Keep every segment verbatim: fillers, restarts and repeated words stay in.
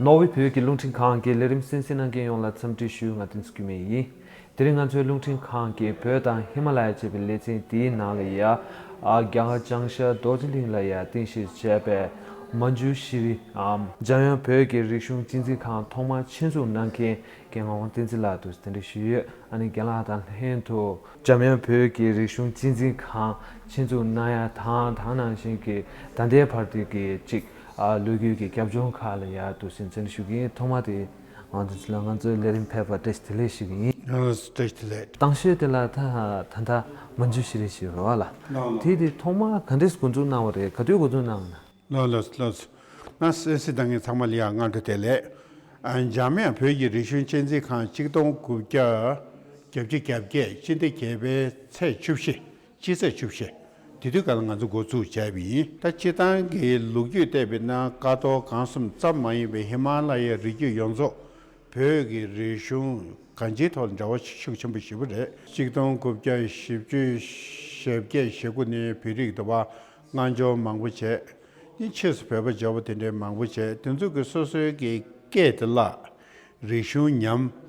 ནོར་ཝེ་བོད་ཀྱི་རླུང་འཕྲིན་ཁང་གི་ལས་རིམ་གསན་གཟིགས་གནང་མཁན་ཡོངས་ལ་འཚམས་འདྲི་ཞུ། ང་བསྟན་འཛིན་སྐྱིད་མེད་ཡིན། དེ་རིང་ང་ཚོའི་རླུང་འཕྲིན་ཁང་གིས་བོད་དང་ཧི་མ་ལ་ཡ་ཅེས་པའི་ལེ་ཚན་འདིའི་ནང་ལ་ཡ། ཨ། རྒྱ་གར་ལྕང་ཤར་རྡོ་རྗེ་གླིང་ལ་ཡ་རྟེན་གཞི་བྱས་པའི་མན་ཇུ་ཤི་རི། ཨམ། འཇམ་དབྱངས་བོད་ཀྱི་རིག་གཞུང་གཅེས་འཛིན་ཁང་ཐོག་མར་ཆེད་འཛུགས་གནང་མཁན་རྒན་ངག་དབང་བསྟན་འཛིན་ལགས་འདུག། གདན་འདྲེན་ཞུས་ཡོད། ཨ་ནི་རྒན་ལགས་དང་ལྷན་དུ་འཇམ་དབྱངས་བོད་ཀྱི་རིག་གཞུང་གཅེས་འཛིན་ཁང་ཆེད་འཛུགས་གནང་ཡ་དང་། དེ་ནང་བཞིན་གྱི་ད་ལྟའི་བར་དུ་གྱི་ཅིག་ཨ། ལོ་རྒྱུས་ཀྱི་རྒྱབ་ལྗོངས་ཁག་ལ་ཡ་འདུག་སེ་འཛིན་ཞུ་གི་ཡིན། ཐོག་མ་དེ་ང་ཚོ་ཚོ་ལ་ང་ཚོའི་ལས་རིམ་ཕེབས་པར་བཀྲ་ཤིས་བདེ་ལེགས་ཞུ་གི་ཡིན། ཡང་བཀྲ་ཤིས་བདེ་ལེགས། དང་ཤོས་དེ་ལ་ད་ད་ལྟ་མན་ཇུ་ཤི་རི་ཞིག་རེད་བ་ལ། ལགས་ལགས། དེ་དེ་ཐོག་མ་ག་འདྲས་འགོ་འཛུགས་གནང་བ་རེད། ག་དུས་འགོ་འཛུགས་གནང་བ་ན། ལགས་ལགས་ལགས། ང་གསན་གཟིགས་གནང་མཁན་ཚང་མ་ལ་ཡ་སྔ་དྲོ་བདེ་ལེགས། ཨ། འཇམ་དབྱངས་བོད་ཀྱི་རིག་གཞུང་གཅེས་འཛིན་ཁང་གཅིག་སྟོང་དགུ་བརྒྱ་བརྒྱད་ཅུ་གྱ་བརྒྱད་སྤྱི་ཟླ་བརྒྱད་པའི་ཚེས་བཅུ་བཞི། སྤྱི་ཚེས་བཅུ་བཞི། དེ་དུས་ཀ་ལ་ང་ཚོ་འགོ་བཙུགས་བྱས་པ་ཡིན། ད་སྤྱིར་བཏང་གི་ལོ་རྒྱུས་བལྟས་པ་ཡིན་ན་ཀ་ཐོག་སྒང་གསུམ་ཙམ་མ་ཡིན་པའི་ཧི་མ་ལ་ཡའི་རི་རྒྱུད་ཡོངས་རྫོགས་བོད་ཀྱི་རིག་གཞུང་གང་ཅིའི་ཐོག་ལ་འབྲེལ་བ་ཤུགས་ཆེན་པོ་ཞེ་པོ་རེད། གཅིག་སྟོང་དགུ་བརྒྱ་བཞི་བཅུ་ཞེ་བརྒྱད་ཞེ་དགུ་ནས་བོད་རིགས་འདུལ་བ་སྔ་འགྱུར་མང་པོ་བྱས། ནི་ཕྱིས་སུ་བོད་པ་འབྱོར་བ་དེ་འདྲའི་མང་པོ་བྱས། དེ་ཚོ་གི་སོ་སོའི་གི་སྐད་དེ་བརླག་རིག་གཞུང་ཉམས།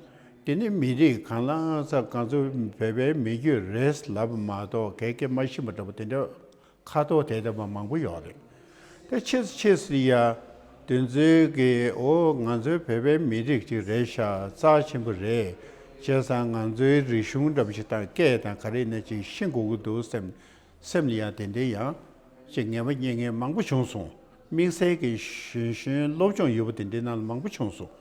དེ་ནི་མི་རིགས་གང་ལ་ས་གང་ཚོ་བོད་པའི་མི་རྒྱུད་རེད་ལབ་མ་གཏོགས་གའི་སྐད་མ་ཤེས་པ་འདྲ་པོ་དེ་འདྲ་ཁ་ཐོག་དེ་འདྲ་མ་མང་པོ་ཡོད་རེད། དེ་ཕྱིས་ཕྱིས་སུ་ཡ་དེ་ཚོའི་གི་འོ་ང་ཚོའི་བོད་པའི་མི་རིགས་ཅིག་རེད་ཤག་རྩ་ཆེན་པོ་རེད། བྱས་ཙང་ང་ཚོའི་རིག་གཞུང་འདྲ་པོ་ཞིག་དང་སྐད་དང་ག་རེ་ཡིན་ན་ཅིག་ཤེས་དགོས་ཀྱི་འདུག་སེམས། སེམས་ལ་ཡང་དེ་འདྲའི་ཡང་ཅིག་ངན་པ་རྙེད་མཁན་མང་པོ་བྱུང་སོང་། དམིགས་བསལ་གྱི་གཞོན་གཞོན་སློབ་སྦྱོང་ཡོད་པ་དེ་འདྲའི་ནང་ལ་མང་པོ་བྱུང་སོང་།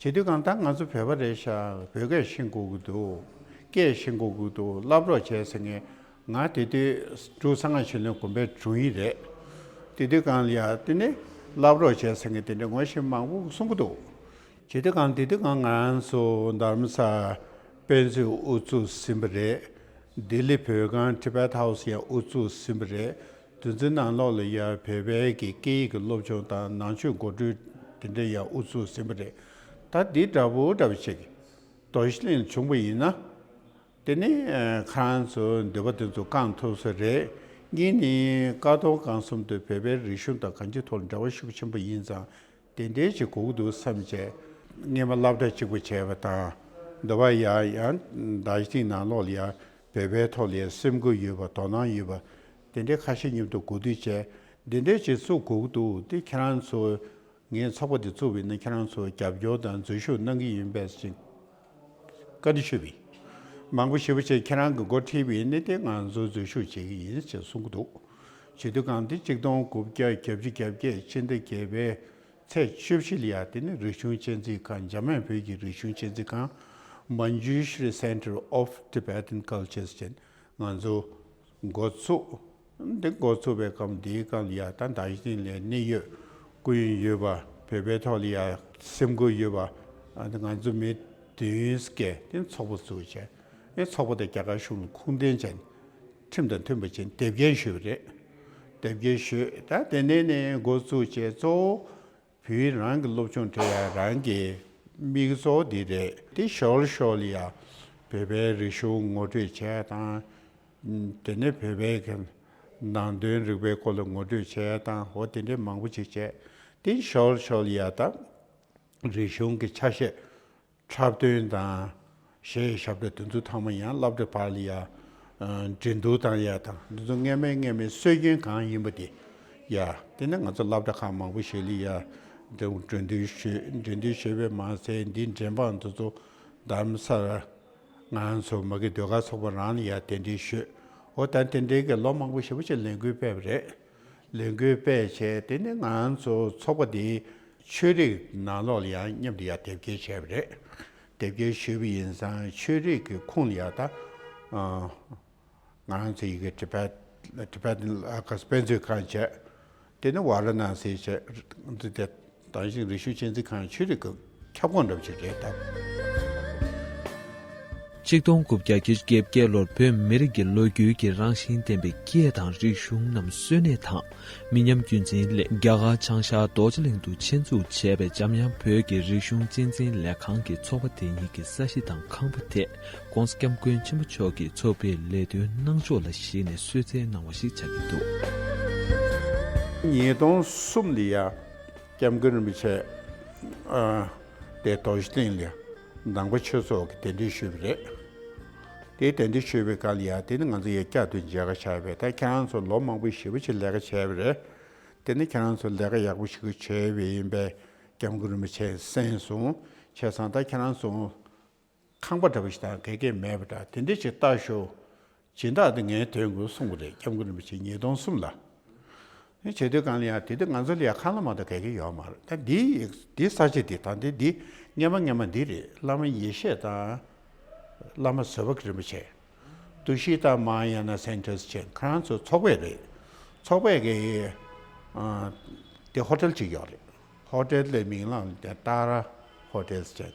བྱེད་དུས་གང་ལྟར་ང་ཚོ་བོད་པ་རེད་ཤག་བོད་སྐད་ཤེས་དགོས་ཀྱི་འདུག་སྐད་ཤེས་དགོས་ཀྱི་འདུག་བསླབ་རོགས་བྱས་ཟེར་མཁན། ང་དེ་དུས་འབྲུག་གསང་སྔགས་ཆོས་གླིང་དགོན་པའི་དྲུང་ཡིག་རེད། དེ་དུས་གང་ལ་ཡ་དེ་ནི་བསླབ་རོགས་བྱས་ཟེར་མཁན་དེ་འདྲ་ངོ་ཤེས་མང་པོ་གསུང་གི་འདུག་བྱེད་དུས་གང་དེ་དུས་གང་ང་རང་ཚོ་དྷ་རམ་ས་ལ་དཔེ་མཛོད་དབུ་བཙུགས་ཟིན་པ་རེད། ལྡི་ལི་བོད་ཁང་Tibet House ཡང་དབུ་བཙུགས་ཟིན་པ་རེད། དེ་ཚོའི་ནང་ལོགས་ལ་ཡ་བོད་པའི་གི་སྐད་ཡིག་གི་སློབ་སྦྱོང་དང་ནང་ཆོས་གོ་སྒྲིག་དེ་འདྲ་ཡང་དབུ་བཙུགས་ཟིན་པ་རེད། ད་འདི་འདྲ་པོ་འདྲ་པོ་ཞིག་རྡོ་རྗེ་གླིང་བྱུང་པ་ཡིན་ན། དེ་ནི་ཁོ་རང་ཚོ་འདོད་པ་དེ་ཚོ་བསྐང་ཐུབ་ས་རེད། གཉིས་ནི་ཀ་ཐོག་སྒང་གསུམ་དུ་བོད་པའི་རིག་གཞུང་དང་གང་ཅིའི་ཐོག་ལ་འབྲེལ་བ་ཤུགས་ཆེན་པོ་ཡིན་ཙང་དེ་འདྲའི་ཅིག་དགོས་ཀྱི་འདུག་བསམ་བྱས། སྔོན་མ་སློབ་གྲྭ་གཅིག་པ་བྱས་པ་དང་། འདི་པ་ཡ་ཡང་རྡོ་རྗེ་གླིང་ནང་ལོགས་ལ་ཡ་བོད་པའི་ཐོག་ལ་ཡ་སེམས་ཁུར་ཡོད་པ་དོ་སྣང་ཡོད་པ་དེ་འདྲའི་ཁ་ཤས་མཉམ་དུ་གོ་བསྡུར་བྱས། འདི་འདྲའི་ཅིག་བཙུགས་དགོས་ཀྱི་འདུག་དེ་ཁྱེད་རང་ཚོ། ངས་ཚོགས་པ་འདི་བཙུགས་པ་ཡིན་ན་ཁྱེད་རང་ཚོ་རྒྱབ་སྐྱོར་དང་འཛུལ་ཞུགས་གནང་གི་ཡིན་པས་ཅིག་བཀའ་འདྲི་ཞུས་པ་ཡིན། མང་པོ་ཞེ་པོ་ཅིག་ཁྱེད་རང་གི་འགོ་ཁྲིད་པ་ཡིན་ན་དེ་ང་ཚོ་འཛུལ་ཞུགས་བྱེད་ཀྱི་ཡིན་ཅེས་གསུང་གི་འདུག་བྱེད་དུས་གང་དེ་གཅིག་སྟོང་དགུ་བརྒྱ་བརྒྱད་ཅུ་གྱ་བརྒྱད་ཕྱི་ཟླ་བརྒྱད་པའི་ཚེས་བཅུ་བཞི་ལ་ཡ་དེ་ནི་རིག་གཞུང་གཅེས་འཛིན་ཁང་འཇམ་དབྱངས་བོད་ཀྱི་རིག་གཞུང་གཅེས་འཛིན་ཁང་Manjushri Center of Tibetan Culture ཅེས་ང་ཚོ་འགོ་ཚུགས། འདི་འགོ་ཚུགས་པའི་སྐབས་འདིའི་སྐབས་ལ་ཡ་ད་རྡོ་རྗེ་གླིང་ལ་གནད་ཡོད་སྐུ་ཡོན་ཡོད་པ་བོད་པའི་ཐོག་ལ་ཡ་སེམས་ཁུར་ཡོད་པ་ཨ་ནི་ང་ཚོ་མི་བདུན་བརྒྱད་དེ་ཚོགས་པ་བཙུགས་བྱས་ཨེ་ཚོགས་པ་དང་རྒྱ་གར་གཞུང་ལ་ཁུངས་ལྡན་བྱས་ཁྲིམས་དང་མཐུན་པ་བྱས་དེབ་སྐྱེལ་ཞུས་པ་རེད། དེབ་སྐྱེལ་ཞུས་ད་དེ་ནས་ནས་འགོ་བཙུགས་བྱས་གཙོ་བོ། བོད་རང་གི་སློབ་སྦྱོང་སྤྲད་ཡ་རང་གི་དམིགས་ཡུལ་གཙོ་བོ་འདི་རེད། དེ་ཞོར་ཞོར་ལ་ཡ་བོད་པའི་རིག་གཞུང་ངོ་སྤྲོད་བྱས་དང་། དེ་ནས་བོད་པའི་གི་ནང་དོན་རིག་པའི་སྐོར་ལ་ངོ་སྤྲོད་བྱས་དང་འོ་དེ་འདྲའི་མང་པོ་ཅིག་བྱས། དེ་ཞོར་ཞོར་ལ་ཡ་ད་རིག་གཞུང་གི་ཆ་ཤས། འཁྲབ་སྟོན་དང་། གཞས་ཞབས་བྲོ་དེ་ཚོ་ཚང་མ་ཡང་སློབ་གྲྭ་བར་ལ་ཡ། འགྲན་བསྡུར་བཏང་ཡ་དང་འདི་ཚོ་སྔས་མའི་སྔས་མའི་སྲོལ་རྒྱུན་གང་ཡིན་པ་དེ། ཡ། དེ་ནས་ང་ཚོ་སློབ་གྲྭ་ཁག་མང་པོ་ཞིག་ལ་ཡ། འགྲན་བསྡུར་ཞུས་འགྲན་བསྡུར་ཞུས་པས་མ་ཟད་འདིའི་འགྲེམས་པ་འདི་ཚོ་རྡ་རམ་ས་ལ། ང་ཚོ་མ་གི་ཟློས་གར་ཚོགས་པ་རང་ལ་ཡ་གདན་འདྲེན་ཞུས། འོ་ད་དེ་འདྲའི་གི་ལོ་མང་པོ་ཞེ་པོ་ཅིག་ལས་འགུལ་སྤེལ་བ་རེད། ལས་འགུལ་སྤེལ་བྱས་དེ་ནས་ང་ཚོ་ཚོགས་པ་འདིའི་ཆོས་རིག་ནང་ལོགས་ལ་ཡང་མཉམ་དུ་ཡང་དེབ་སྐྱེལ་བྱས་པ་རེད། དེབ་སྐྱེལ་ཞུས་པ་ཡིན་ཙང་ཆོས་རིག་གི་ཁུངས་ལ་ཡང་ད་ང་རང་ཚོ་ཡི་གེ་Tibet Tibetan དཔེ་མཛོད་ཁང་བྱས། དེ་ནས་ཝཱ་ར་ཎ་སི་བྱས། འདི་དེ་དང་ཞིང་རིག་གཞུང་གཅེས་འཛིན་ཁང་ཆོས་རིག་གི་ཁྱབ་ཁོངས་འདྲ་པོ་ཞིག་རེད་ད། ཆིག་སྟོང་དགུ་བརྒྱ་བརྒྱད་ཅུ་གྱ་བརྒྱད་ལོར་བོད་མི་རིགས་ཀྱི་ལོ་རྒྱུས་ཀྱི་རང་བཞིན་ལྡན་པའི་སྐད་དང་རིག་གཞུང་རྣམས་གསོན་གནས་དང་མི་ཉམས་རྒྱུན་འཛིན་སླད་རྒྱ་གར་བྱང་ཤར་རྡོ་རྗེ་གླིང་དུ་ཆེད་འཛུགས་བྱས་པའི་འཇམ་དབྱངས་བོད་ཀྱི་རིག་གཞུང་གཅེས་འཛིན་ལས་ཁང་གི་ཚོགས་པ་དེ་ཉིད་ཀྱི་ས་གཞི་དང་ཁང་པ་དེ་༸གོང་ས་༸སྐྱབས་མགོན་ཆེན་པོ་མཆོག་གིས་ཚོགས་པའི་ལས་དོན་གནང་ཕྱོགས་ལ་གཞིགས་ནས་གསོལ་སྩལ་གནང་བ་ཞིག་ཆགས་ཀྱི་འདུག། ཉིས་སྟོང་གསུམ་ལ་ཡ། སྐྱབས་མགོན་རིན་པོ་ཆེ་ ཨ། དེ་རྡོ་རྗེ་གླིང་ལ་ནང་པ་ཆོས་ཚོགས་ཀྱི་གདན་འདྲེན་ཞུས་པ་རེད། དེ་གདན་འདྲེན་ཞུས་པའི་སྐབས་ལ་ཡ་དེ་ནི་ང་ཚོ་ཡ་བསྐྱར་དུ་མཇལ་ཁ་བྱས་པས། ད་ཁྱེད་རང་ཚོ་ལོ་མང་པོ་ཞེ་པོ་ཅིག་ལས་ཀ་བྱས་པ་རེད། དེ་ནི་ཁྱེད་རང་ཚོ་ལས་ཀ་ཡག་པོ་ཞིག་བྱས་པ་ཡིན་པས་སྐྱབས་མགོན་རིན་པོ་ཆེས་གསན་སོང་། བྱས་ཙང་ད་ཁྱེད་རང་ཚོ་ཁང་པ་འདྲ་པོ་ཞིག་དང་ག་གེ་མེད་པ་འདྲ། དེ་འདྲ་ཅིག་ལྟ་ཤོག་སྦྱིན་བདག་དེ་ངས་དོན་དགོས་གསུངས་པ་རེད། སྐྱབས་མགོན་རིན་པོ་ཆེ་ཉིས་སྟོང་གསུམ་ལ། ཨེ་བྱེད་དུས་གང་ལ་ཡང་དེ་དུས་ང་ཚོ་ལ་ཡང་ཁང་གླ་མ་གཏོགས་ག་གེ་ཡོད་མ་རེད། ད་འདི་འདི་ས་ཆ་འདི་དང་འདི་འདི་སྔས་མ་སྔས་མ་འདི་རེད། བླ་མ་ཡེ་ཤེས་དང་བླ་མ་བཟོད་པ་རིན་པོ་ཆེ། ཏུ་ཤི་ཏ་མ་ཧཱ་ཡ་ན་སེན་ཊར་ཟེར་ཁོ་རང་ཚོ་ཚོགས་པ་རེད། ཚོགས་པ་གི་ཨ་དེ་ཧོ་ཊེལ་ཅིག་ཡོད་རེད། ཧོ་ཊེལ་དེ་མིང་ལ་དེ་ཏཱ་ར་ཧོ་ཊེལ་ཟེར།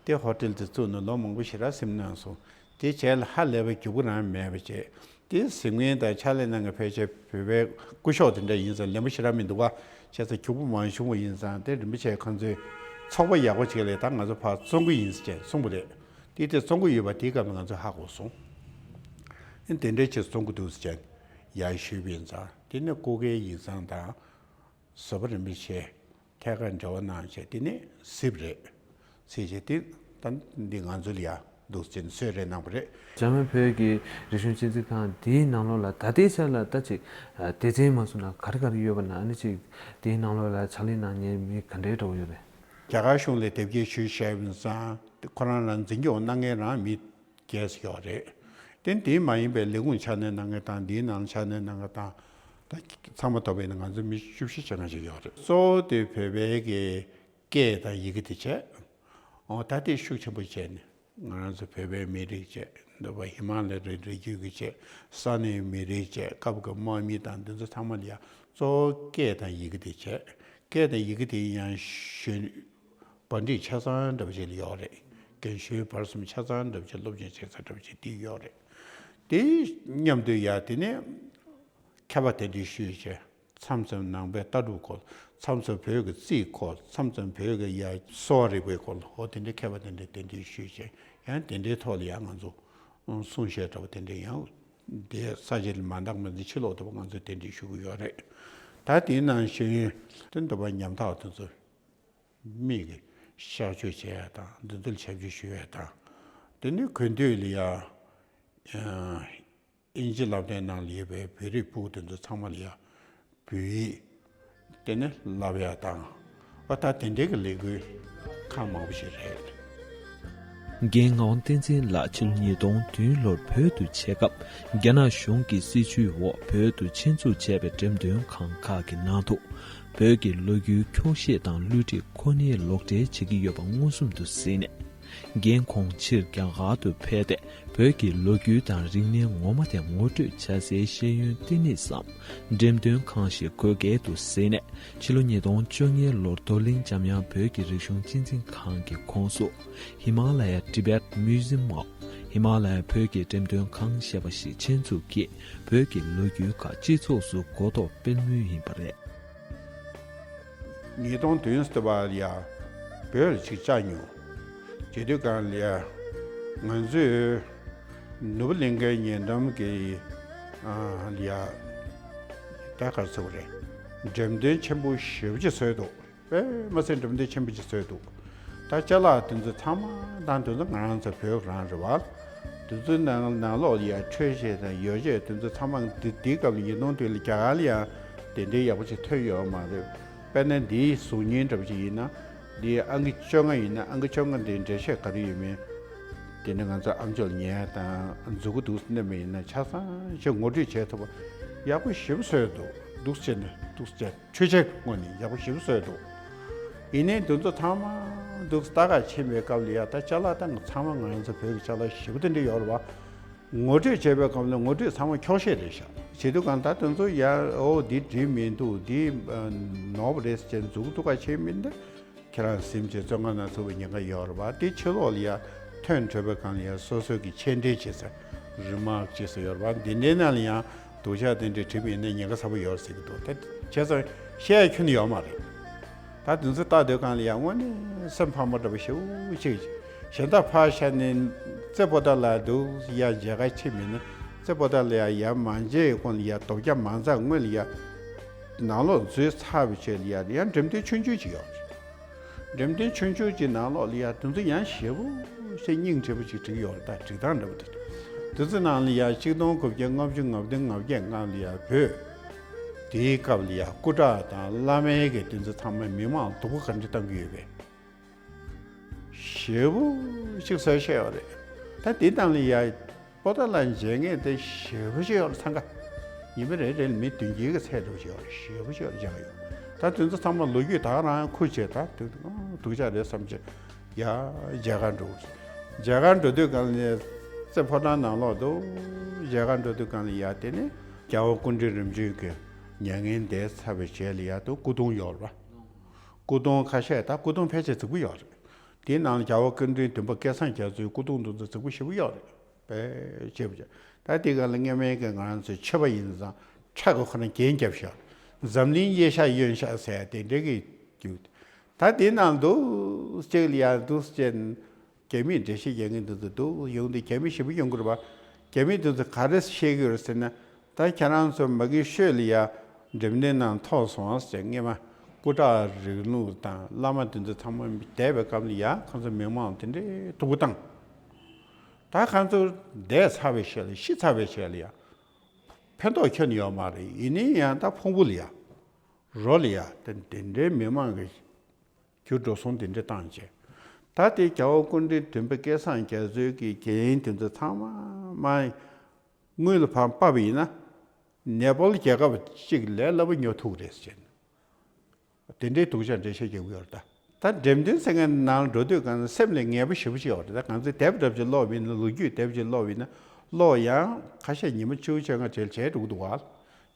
དེ་ཧོ་ཊེལ་དེ་བཙུགས་ནས་ལོ་མང་པོ་ཞེ་དྲག་ཟིན་གནང་སོང་། དེ་རྗེས་ལ་ཧ་ལས་པའི་རྒྱུ་པོ་རང་མེད་པ་བྱས། དེ་གཟིགས་མཁན་དང་ཕྱག་ལས་གནང་མཁན་ཕལ་ཆེར་བོད་པའི་སྐུ་ཞབས་དེ་འདྲ་ཡིན་ཙང་ལན་པོ་ཞེ་དྲག་མི་འདུག་ག་བྱས་ཙང་རྒྱུ་པོ་མང་བྱུང་བ་ཡིན་ཙང་དེ་རིན་པོ་ཆེ་ཁོང་ཚོའི་ཚོགས་པ་ཡག་པོ་ཅིག་ལས་ད་ང་ཚོ་ཕར་བཙོང་གི་ཡིན་ཟེར་གསུངས་པ་རེད། དེ་དེ་བཙོང་གི་ཡོད་པ་དེའི་སྐབས་ལ་ང་ཚོ་ཧ་གོ་སོང་། ཨེ་དེ་འདྲའི་ཆེད་བཙོང་གི་འདུག་ཟེར་ཡར་ཞུས་པ་ཡིན་ཙང་དེ་ནས་སྐུ་སྒེར་ཡིག་ཚང་དང་། བཟོད་པ་རིན་པོ་ཆེ་ཐད་ཀར་འབྲེལ་བ་གནང་བྱས་དེ་ནས་གཟིགས་པ་རེད། གཟིགས་བྱས་དེ་ད་འདི་ང་ཚོ་ལ་ཡ་འདུག་ཅེས་གསོལ་རས་གནང་བ་རེད། འཇར་མན་བོད་ཀྱི་རིག་གཞུང་གཅེས་འཛིན་ཁང་འདིའི་ནང་ལོགས་ལ་ད་ལྟའི་ཆར་ལ་ད་ཅིག་སྡེ་ཚན་མ་སོང་ན་ག་རེ་ག་རེ་ཡོད་པ་ན། ཨ་ནི་ཅིག་འདིའི་ནང་ལོགས་ལ་ཕྱག་ལས་གནང་མཁན་མི་ག་འདྲའི་འདྲ་པོ་ཡོད་རེད། རྒྱ་གར་གཞུང་ལ་དེབ་སྐྱེལ་ཞུས་བྱས་པ་ཡིན་ཙང་ཁོ་རང་རང་འཛིན་སྐྱོང་གནང་མཁན་རང་མི་རྒྱས་ཡོད་རེད། དེ་འདི་མ་ཡིན་པའི་ལས་ཁུངས་ཆ་ནས་གནང་མཁན་དང་འདིའི་ནང་ཆ་ནས་གནང་མཁན་དང་། ད་ཚང་མ་ཐོབ་པ་ཡིན་ན་ང་ཚོ་མི་བཅུ་བཞི་ཅན་ཅིག་ཡོད་རེད། གཙོ་བོ་དེ་བོད་པའི་གི་སྐད་དང་ཡི་གེ་དེ་བྱས། འོ་ད་དེ་ཤུགས་ཆེན་པོ་བྱས་ནས་ང་རང་ཚོ་བོད་པའི་མི་རིགས་བྱས། འདི་བ་ཧི་མ་ལ་ཡའི་རི་རྒྱུད་ཀྱི་བྱས། ས་གནས་མི་རིགས་བྱས། སྐབས་ཀྱི་དམག་མི་དང་འདི་ཚོ་ཚང་མ་ལ་ཡང་གཙོ་བོ་སྐད་དང་ཡི་གེ་དེ་བྱས། སྐད་དང་ཡི་གེ་དེ་ཡང་གཞོན། བར་འགྲིག་ཆ་ཚང་འདྲ་པོ་ཅིག་ལ་ཡོད་རེད། རྒན་གཞོན་བར་གསུམ་ཆ་ཚང་འདྲ་པོ་ཅིག་སློབ་སྦྱོང་བྱེད་ས་འདྲ་པོ་ཅིག་དེ་ཡོད་རེད། དེ་མཉམ་དུ་ཡ་དེ་ནས་མཁས་པ་གདན་འདྲེན་ཞུས་བྱས། མཚམས་མཚམས་ནང་པའི་ལྟ་གྲུབ་སྐོར། མཚམས་མཚམས་བོད་ཀྱི་རྩིས་སྐོར། མཚམས་མཚམས་བོད་ཀྱི་ཡ་གསོ་བ་རིག་པའི་སྐོར། འོ་དེ་འདྲའི་མཁས་པ་དེ་འདྲ་གདན་འདྲེན་ཞུས་བྱས། ཡང་དེ་འདྲའི་ཐོག་ལ་ཡང་ང་ཚོ་གསུང་བཤད་འདྲ་པོ་དེ་འདྲ་ཡང་དེ་ས་ཆ་ལ་མ་འདང་མི་འདི་ཕྱི་ལོགས་དུ་ང་ཚོ་གདན་འདྲེན་ཞུ་གི་ཡོད་རེད། ད་དེའི་ནང་བཞིན་དེ་འདུག་པ་ཉམ་ཐག་དེ་ཚོ། མིག་གི་གཤག་བཅོས་བྱེད་ཡ་དང་འདི་ཚོ་ལ་ཞབས་ཕྱི་ཞུ་ཡ་དང་། དེ་ནས་དགུན་དུས་ལ་ཡ། ཨིན་ཇི་སློབ་གྲྭའི་ནང་ལ་ཡོད་པའི་བོད་རིགས་ཕྲུ་གུ་དེ་ཚོ་ཚང་མ་ལ་ཡ་བོད་ཡིག་དེ་ནས་བསླབ་ཡ་དང་། ཨ་ད་དེ་འདྲའི་གི་ལས་འགུལ་ཁག་མང་པོ་ཞིག་རེད། རྒན་ངག་དབང་བསྟན་འཛིན་ལགས་ཕྱི་ལོ་ཉིས་སྟོང་བདུན་ལོར་བོད་དུ་ཆེད་འགྲོ་སྐབས་རྒྱ་ནག་གཞུང་གི་སྲིད་བྱུས་འོག་བོད་དུ་ཆེད་འཛུགས་བྱས་པའི་འགྲེམས་སྟོན་ཁང་ཁག་གི་ནང་དུ། བོད་ཀྱི་ལོ་རྒྱུས་འཁྱོག་བཤད་དང་བསླུ་བྲིད་ཁོ་ནའི་ལོག་འགྲེལ་བྱེད་ཀྱི་ཡོད་པ་མངོན་སུམ་དུ་གཟིགས་ནས། རྒན་ཁོང་ཕྱིར་རྒྱ་གར་དུ་ཕེབས་ཏེ་བོད་ཀྱི་ལོ་རྒྱུས་དང་རིག་གནས་ངོ་མ་དེ་ངོ་སྤྲོད་བྱ་སའི་ཤེས་ཡོན་བསྟི་གནས་སམ་འགྲེམས་སྟོན་ཁང་ཞིག་དགོས་གལ་དུ་གཟིགས་ནས། ཕྱི་ལོ་ཉིས་སྟོང་བཅོ་ལྔ་ལོར་རྡོར་གླིང་འཇམ་དབྱངས་བོད་ཀྱི་རིག་གཞུང་གཅེས་འཛིན་ཁང་གི་ཁོངས་སུ། ཧི་མ་ལ་ཡ་Tibet Museum of ཧི་མ་ལ་ཡ་བོད་ཀྱི་འགྲེམས་སྟོན་ཁང་ཞེས་པ་ཞིག་ཆེད་འཛུགས་ཀྱིས་བོད་ཀྱི་ལོ་རྒྱུས་ཁག་སྤྱི་ཚོགས་སུ་གོ་རྟོགས་སྤེལ་མུས་ཡིན་པ་རེད། ཉིས་སྟོང་བདུན་ཙམ་པ་ལ་ཡ་བོད་ལ་ཅིག་བཅར་མྱོང་། བྱེད་དུས་སྒང་ལ་ཡ་ང་ཚོས་ནོར་བུ་གླིང་ཁའི་ཉེ་འགྲམ་གྱི་ཨ་ལ་ཡ་ད་ག་རེ་ཟེར་དགོས་རེད། འགྲེམས་སྟོན་ཆེན་པོ་ཞེ་པོ་ཅིག་བཟོས་འདུག་དཔེ་མི་སྲིད་འགྲེམས་སྟོན་ཆེན་པོ་ཅིག་བཟོས་འདུག་ད་ཅ་ལག་དེ་ཚོ་ཚང་མ་དང་དེ་ཚོ་ང་རང་ཚོ་བོད་རང་རེད་བ། དེ་ཚོའི་ནང་ནང་ལོགས་ལ་ཡ་འཕྲུལ་ཆས་དང་ཡོ་བྱད་དེ་ཚོ་ཚང་མ་འདི་འདིའི་སྐབས་ལ་ཉིས་སྟོང་དུས་ལ་རྒྱ་གར་ལ་ཡ་དེ་འདྲའི་ཡག་པོ་ཅིག་ཐོན་ཡོད་མ་རེད། དཔེར་ན་འདིའི་གཟུགས་བརྙན་འདྲ་པོ་ཅིག་ཡིན་ན། འདིའི་ཨང་ཀི་བཅོ་ལྔ་ཡིན་ན་ཨང་ཀི་བཅོ་ལྔ་འདིའི་འགྲེལ་བཤད་ག་རེ་ཡོད་མེད། དེ་ནི་ང་ཚོ་ཨམ་ཅོག་ལ་ཉན་ཡ་དང་མཛུབ་གུ་འདུག་སེ་མནན་པ་ཡིན་ན་ཆ་ཚང་ཞིག་ངོ་སྤྲོད་བྱེད་ཐུབ་པ་ཡག་པོ་ཞེ་པོ་བཟོས་འདུག་འདུག་སེ་བྱས་ནས་འདུག་སེ་བྱས། འཕྲུལ་ཆས་ངོས་ནས་ཡག་པོ་ཞེ་པོ་བཟོས་འདུག་ཡིན་ནའི་འདི་ཚོ་ཚང་མ་འདུག་ལྟ་ག་ཕྱིན་པའི་སྐབས་ལ་ཡ་ད་ཅ་ལག་ད་ང་ཚང་མ་ང་རང་ཚོ་བོད་ཀྱི་ཅ་ལག་ཞེ་པོ་དེ་འདྲ་ཡོད་རེད་བ། ངོ་སྤྲོད་བྱས་པའི་སྐབས་ལ་ངོ་སྤྲོད་ཚང་མ་འཁྱོག་བཤད་རེད་ཤག་བྱེད་དུས་གང་ད་དེ་ཚོ་ཡ་ཨོ་འདི་འགྲིག་མི་འདུག་འདི་ནོར་བ་རེད་ཟེར་མཛུབ་གུ་འདུག་ག་ཕྱིན་མིན་ད་ཁྱེད་རང་ཟིན་བྱས་བཙོན་ཁང་ནང་ཚུད་པའི་ཉེན་ཁ་ཡོད་རེད་བ། དེ་ཕྱི་ལོགས་ལ་ཡ་ཐོན་འགྲོ་བའི་སྒང་ལ་ཡ་སོ་སོ་གི་མཆན་འགྲེལ་བྱེད་ས་རི་མཱག་བྱེད་ས་ཡོད་རེད་བ། འདི་འདྲའི་ནང་ལ་ཡང་། སྡུག་ཅག་དེ་འདྲས་བྲིས་པ་ཡིན་ན་ཉེན་ཁ་ཚ་པོ་ཡོད་ཟེར་གྱི་འདུག་ད་བྱས་ཙང་བཤད་ཡ་ཁྱོན་ནས་ཡོད་མ་རེད། ད་དེ་ཚོ་ལྟ་སྡོད་སྒང་ལ་ཡང་དངོས་གནས་སེམས་ཕམ་པ་འདྲ་པོ་ཞེ་པོ་ཅིག་གཞན་དག་ཕར་བཞག་ནས་རྩེ་པོ་ཏ་ལ་འདུག་ཡ་མཇལ་ཁ་ཕྱིན་མིན་ན་རྩེ་པོ་ཏ་ལ་ཡ་ཡར་མ་མཇལ་གོང་ལ་ཡ་རྡོ་རྒྱ་མ་འཛེགས་སྔོན་ལ་ཡ་ནང་ལོགས་འཛུལ་ཚར་བའི་རྗེས་ལ་ཡ་ཡང་འགྲེམས་སྟོན་ཆུང་ཆུང་ཅིག་ཡོད་རེད། འགྲེམས་སྟོན་ཆུང་ཆུང་ཅིག་ནང་ལོགས་ལ་ཡ་དེ་ཚོ་ཡང་ཞེ་པོ་ཞེ་སྙིང་རྗེ་པོ་ཅིག་བྲིས་ཡོད་རེད། ད་བྲིས་སྟངས་འདྲ་པོ་དེ་དེ་ཚོ་ནང་ལ་ཡ་གཅིག་སྟོང་དགུ་བརྒྱ་ལྔ་བཅུ་ང་བདུན་ང་བརྒྱད་སྔ་ལ་ཡ་བོད་དེའི་སྐབས་ལ་ཡ་སྐུ་དྲག་དང་བླ་མའི་གི་དེ་ཚོ་ཚང་མ་མི་མང་སྡུག་པོ་ག་འདྲ་བཏང་གི་ཡོད་པས། ཞེ་པོ་ཅིག་གསལ་བཤད་ཡོད་རེད། ད་འདི་ནང་ལ་ཡ་པོ་ཏཱ་ལ་མཇལ་མཁན་དེ་ཞེ་པོ་ཅིག་ཡོད་རེད། འཚང་ཁ་ཉི་མ་རེ་རེ་ལ་མི་བདུན་བརྒྱད་ཀྱི་ཚད་འགྲོ་ཞིག་ཡོད་རེད། ཞེ་པོ་ཅིག་ཡོད་རེད། མཇལ་ཁ་ཡོད། ད་དེ་ཚོ་ཚང་མ་ལོ་རྒྱུས་ད་ག་རང་ཁུར་བྱས། ད་དུ་སྡུག་ཅག་རེད་བསམ་བྱས་ཡ་མཇལ་ཁ་འགྲོ། མཇལ་ཁ་འགྲོ་དུས་སྒང་ལ་རྩེ་ཕོ་བྲང་ནང་ལོགས་དུ་མཇལ་ཁ་འགྲོ་དུས་སྒང་ལ་ཡ་དེ་ནས་རྒྱལ་བ་སྐུ་ཕྲེང་རིམ་བྱོན་གྱི་མྱ་ངན་འདས་ཚར་བའི་རྗེས་ལ་ཡ་དུ་སྐུ་གདུང་ཡོད་རེད་པ། སྐུ་གདུང་ཁ་ཤས། ད་སྐུ་གདུང་ཕལ་ཆེར་རྫིག་པོ་ཡོད་རེད། དེའི་ནང་ལ་རྒྱལ་བ་སྐུ་ཕྲེང་བདུན་པ་སྐལ་བཟང་རྒྱ་མཚོའི་སྐུ་གདུང་དེ་ཚོ་རྫིག་པོ་ཞེ་པོ་ཡོད་རེད། དཔེ་བྱས་པ་བྱས། ད་དེ་ག་ལ་སྔོན་མའི་གི་ང་རང་ཚོའི་ཆོས་པ་ཡིན་ཙང་ཁྲག་གི་ཁོ་ན་རྒྱན་རྒྱབ་ཤག་འཛམ་གླིང་གཡས་ཤག་གཡོན་ཤག་ཟེར་ཡ་དེ་འདྲའི་གི་རྒྱུ། ད་དེའི་ནང་དུ་གཅིག་ལ་ཡ་འདུག་སེ་རྒྱ་མིས་འགྲེལ་བཤད་རྒྱག་མཁན་དེ་ཚོ་འདུག་ཡོང་དུས་རྒྱ་མི་ཞེ་པོ་ཡོང་གི་རེད་པ། རྒྱ་མི་དེ་ཚོ་ག་རེ་བཤད་ཀྱི་ཡོད་རེད་ཟེར་ན། ད་ཁྱེད་རང་ཚོ་མ་གི་ཤོད་ལ་ཡ་འགྲེམས་སྟོན་ནང་ཐོག་སོང་ཟེར། སྔོན་མ་སྐུ་དྲག་རིང་ལུགས་དང་བླ་མ་དེ་ཚོ་ཚང་མ་འདས་པའི་སྐབས་ལ་ཡ་ཁོང་ཚོ་མི་མང་དེ་འདྲའི་སྡུག་པོ་བཏང་། ད་ཁོང་ཚོ་འདས་ཚར་བའི་རྗེས་ལ་ཤི་ཚར་བའི་རྗེས་ལ་ཡ་ཕན་ཐོགས་ཁྱོན་ནས་ཡོད་མ་རེད། ཡིན་ནའི་ཡང་ད་ཕུང་པོ་ལ་ཡ་རོ་ལ་ཡ་དེ་དེ་འདྲའི་མི་མང་གི་རྒྱུ་འགྲོ་སོང་དེ་འདྲ་བཏང་བྱས། ད་དེ་རྒྱལ་བ་སྐུ་ཕྲེང་བདུན་པ་སྐལ་བཟང་རྒྱ་མཚོའི་གི་རྒྱན་དེ་ཚོ་ཚང་མ་མ་དངུལ་ལ་ཕར་དཔར་བ་ཡིན་ན། ནེ་པཱལ་རྒྱལ་ཁབ་གཅིག་ལས་སླ་པོ་ཉོ་ཐུབ་རེད་ཟེར། དེ་འདྲའི་སྡུག་ཅག་འགྲེལ་བཤད་རྒྱག་གི་ཡོད་རེད། ད་ད་འགྲེམས་སྟོན་ཟེར་མཁན་ནང་འགྲོ་དུས་གང་སེམས་ལ་ངེས་པོ་ཞེ་པོ་ཅིག་ཡོད་རེད། ད་ང་ཚོས་དེབ་འདྲ་པོ་ཅིག་ཀློག་པ་ཡིན་ན། ལོ་རྒྱུས་དེབ་ཅིག་ཀློག་པ་ཡིན་ན། ཀློག་ཡང་ཁ་ཤས་ཉི་མ་བཅུ་བཅོ་ལྔ་བྲེལ་བྱས་འགྲོ་གི་འདུག་ག་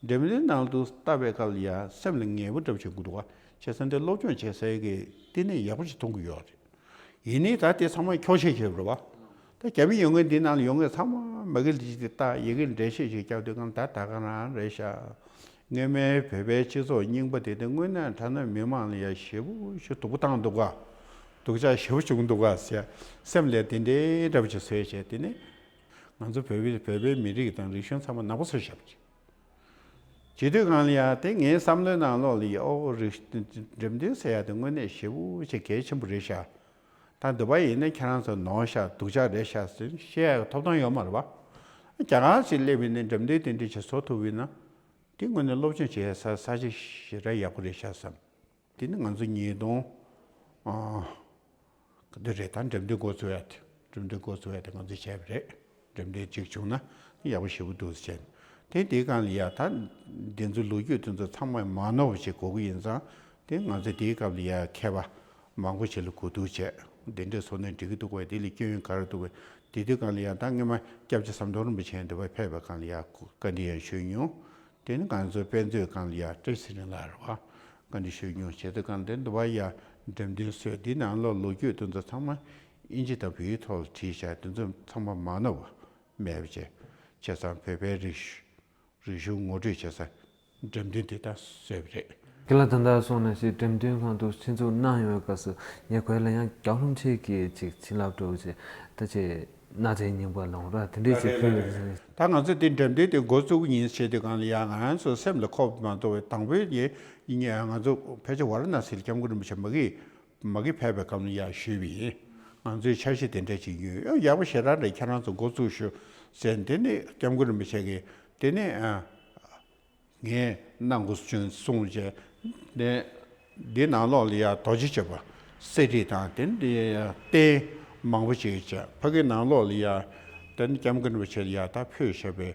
འགྲེམས་སྟོན་ནང་དུ་ལྟ་བའི་སྐབས་ལ་ཡ་སེམས་ལ་ངེས་པོ་འདྲ་པོ་བྱེད་དགོས་འདུག་ག་བྱས་ཙང་དེ་སློབ་སྦྱོང་བྱེད་སའི་གི་བསྟི་གནས་ཡག་པོ་ཞིག་མཐོང་གི་ཡོད་རེད། ཡིན་ནའི་ད་དེ་ཚང་མ་འཁྱོག་བཤད་བྱེད་དགོས་རེད་པ། ད་རྒྱ་མི་ཡོང་མཁན་འདི་ནང་ལ་ཡོང་མཁན་ཚང་མ་མ་གི་ལི་ཅི་དེ་ལྟ་ཡི་གེ་འགྲེལ་བཤད་ཞིག་རྒྱབ་དུས་གང་ད་ད་ག་རང་རེད་ཤག་སྔོན་མའི་བོད་པའི་སྤྱི་ཚོགས་རྙིང་པ་དེ་དེ་དངོས་གནས་དྲང་གནས་མི་མང་ལ་ཡ་ཞེ་པོ་ཞིག་སྡུག་པོ་བཏང་འདུག་ག་སྡུག་ཅག་ཞེ་པོ་བྱུང་འདུག་ག་ཟེར་སེམས་ལ་དེ་འདྲའི་འདྲ་པོ་ཅིག་བཟོས་བྱས། དེ་ནས་ང་ཚོ་བོད་པའི་བོད་པའི་མི་རིགས་དང་རིག་གཞུང་ཚང་མ་ནག་པོ་བཟོས་བཞག་པ་ཅིག་བྱེད་དུས་གང་ལ་ཡ་དེ་ངའི་བསམ་བློའི་ནང་ལོགས་ལ་ཡ་ཨོ་རིག་འགྲེམས་སྟོན་ཟེར་ཡ་དེ་དངོས་གནས་ཞེ་པོ་ཅིག་གལ་ཆེན་པོ་རེད་ཤག་ད་འདི་པ་ཡིན་ན་ཁྱེད་རང་ཚོ་ནོར་ཤག་སྡུག་ཅག་རེད་ཤག་ཟེར་བཤད་ཡ་ཐོབ་ཐང་ཡོད་མ་རེད་པ། རྒྱ་གར་ཞིག་སླེབས་ཡིན་ན་འགྲེམས་སྟོན་དེ་འདྲ་ཞིག་བཟོ་ཐུབ་ཡིན་ན། དེ་དངོས་གནས་སློབ་སྦྱོང་བྱེད་ས་ས་ཆ་ཞེ་དྲག་ཡག་པོ་རེད་ཤག་བསམ། དེ་ནི་ང་ཚོ་ཉིས་སྟོང་ཨ་ག་དུས་རེད། ད་འགྲེམས་སྟོན་འགོ་ཚུགས་ཡ་དེ། འགྲེམས་སྟོན་འགོ་ཚུགས་ཡ་དེ་ང་ཚོས་བྱས་པ་རེད། འགྲེམས་སྟོན་གཅིག་བྱུང་ན་ཡག་པོ་ཞེ་པོ་འདུག་ཟེར་བྱས། དེ་དེའི་སྒང་ལ་ཡ་ད་འདི་ཚོ་ལོ་རྒྱུས་དེ་ཚོ་ཚང་མ་མ་ནོར་བ་ཞིག་དགོས་ཀྱི་ཡིན་ཙང་། དེ་ང་ཚོས་དེའི་སྐབས་ལ་ཡ་མཁས་པ་མང་པོ་ཞིག་ལ་གོ་བསྡུར་བྱས། འདི་འདྲས་བཟོ་ན་འགྲིག་གི་འདུག་གས། དེ་ལ་སྐྱོན་ག་རེ་འདུག་གས། དེ་དུས་སྒང་ལ་ཡ་ད་སྔོན་མ་སྐྱབས་རྗེ་ཟམ་གདོང་རིན་པོ་ཆེ་འདི་པར་ཕེབས་པའི་སྒང་ལ་ཡ་བཀའ་འདྲི་ཡང་ཞུས་མྱོང་། དེ་ནི་ང་ཚོའི་དཔེ་མཛོད་སྒང་ལ་ཡ་བཀྲ་ཤིས་ཚེ་རིང་ལགས་རེད་པ། བཀའ་འདྲི་ཞུས་མྱོང་། བྱས་ཙང་སྒང་དེ་འདི་པར་ཡ་འགྲེམས་སྟོན་བཟོས། འདི་ནང་ལོགས་ལོ་རྒྱུས་དེ་ཚོ་ཚང་མ་ཨིན་ཇི་དང་བོད་ཡིག་ཐོག་ལ་བྲིས་བཞག་དེ་ཚོ་ཚང་མ་མ་ནོར་བ་མེད་པ་བྱས། བྱས་ཙང་བོད་པའི་རིག་རིག་གཞུང་ངོ་སྤྲོད་བྱེད་ས་འགྲེམས་སྟོན་དེ་ད་བཟོས་པ་རེད། རྒན་ལགས། ད་ལྟ་སོང་ན་ཞིག་འགྲེམས་སྟོན་ཁང་དུ་ཆེད་འཛུགས་གནང་ཡོང་བའི་སྐབས་སུ་ངས་ཁོ་ལ་ཡང་གྱ་ནོམ་ཆེ་གི་ཅིག་བྱིན་རླབས་སྤྲོ་བྱས། ད་ཅིག་གནའ་རྫས་རྙིང་པ་ལོངས་ར་དེ་འདྲས་ཅིག་ཕུལ་ཡོད་ཟེར། ད་ང་ཚོས་དེ་འགྲེམས་སྟོན་དེ་འགོ་བཙུགས་ཡིན་བྱས་དུས་སྒང་ལ་ཡ་ང་རང་ཚོ་སེམས་ལ་འཁོར་མ་གཏོགས་པའི། དང་པོའི་ཡེ་ཡིན་ཡ་ང་ཚོ་ཕལ་ཆེར་ཝཱ་ར་ཎ་སི་ལ་སྐྱབས་མགོན་རིན་པོ་ཆེ་མ་གི་མ་གི་ཕེབས་པའི་སྐབས་ལ་ཡ་ཞུས་པ་ཡིན། ང་ཚོའི་འཆར་གཞི་དེ་འདྲ་ཅིག་ཡོད། ཡང་ཡག་པོ་ཞེ་དྲག་རེད། ཁྱེད་རང་ཚོ་འགོ་བཙུགས་ཞུ་ཟེར། དེ་ནས་སྐྱབས་མགོན་རིན་པོ་ཆེ་གིས་དེ་ནས་ཨ། ངས་གནང་དགོས་བྱུང་གསུངས་བྱས། ནས་འདི་ནང་ལོགས་ལ་ཡ་རྡོ་རྗེ་གཅོད་པ་གསེར་བྲིས་དང་དེ་འདི་རྟེན་མང་པོ་ཅིག་བྱས། ཕ་གི་ནང་ལོགས་ལ་ཡ་དེ་ནི་སྐྱབས་མགོན་རིན་པོ་ཆེ་ལ་ཡ་ད་ཕུལ་བཞག་པའི་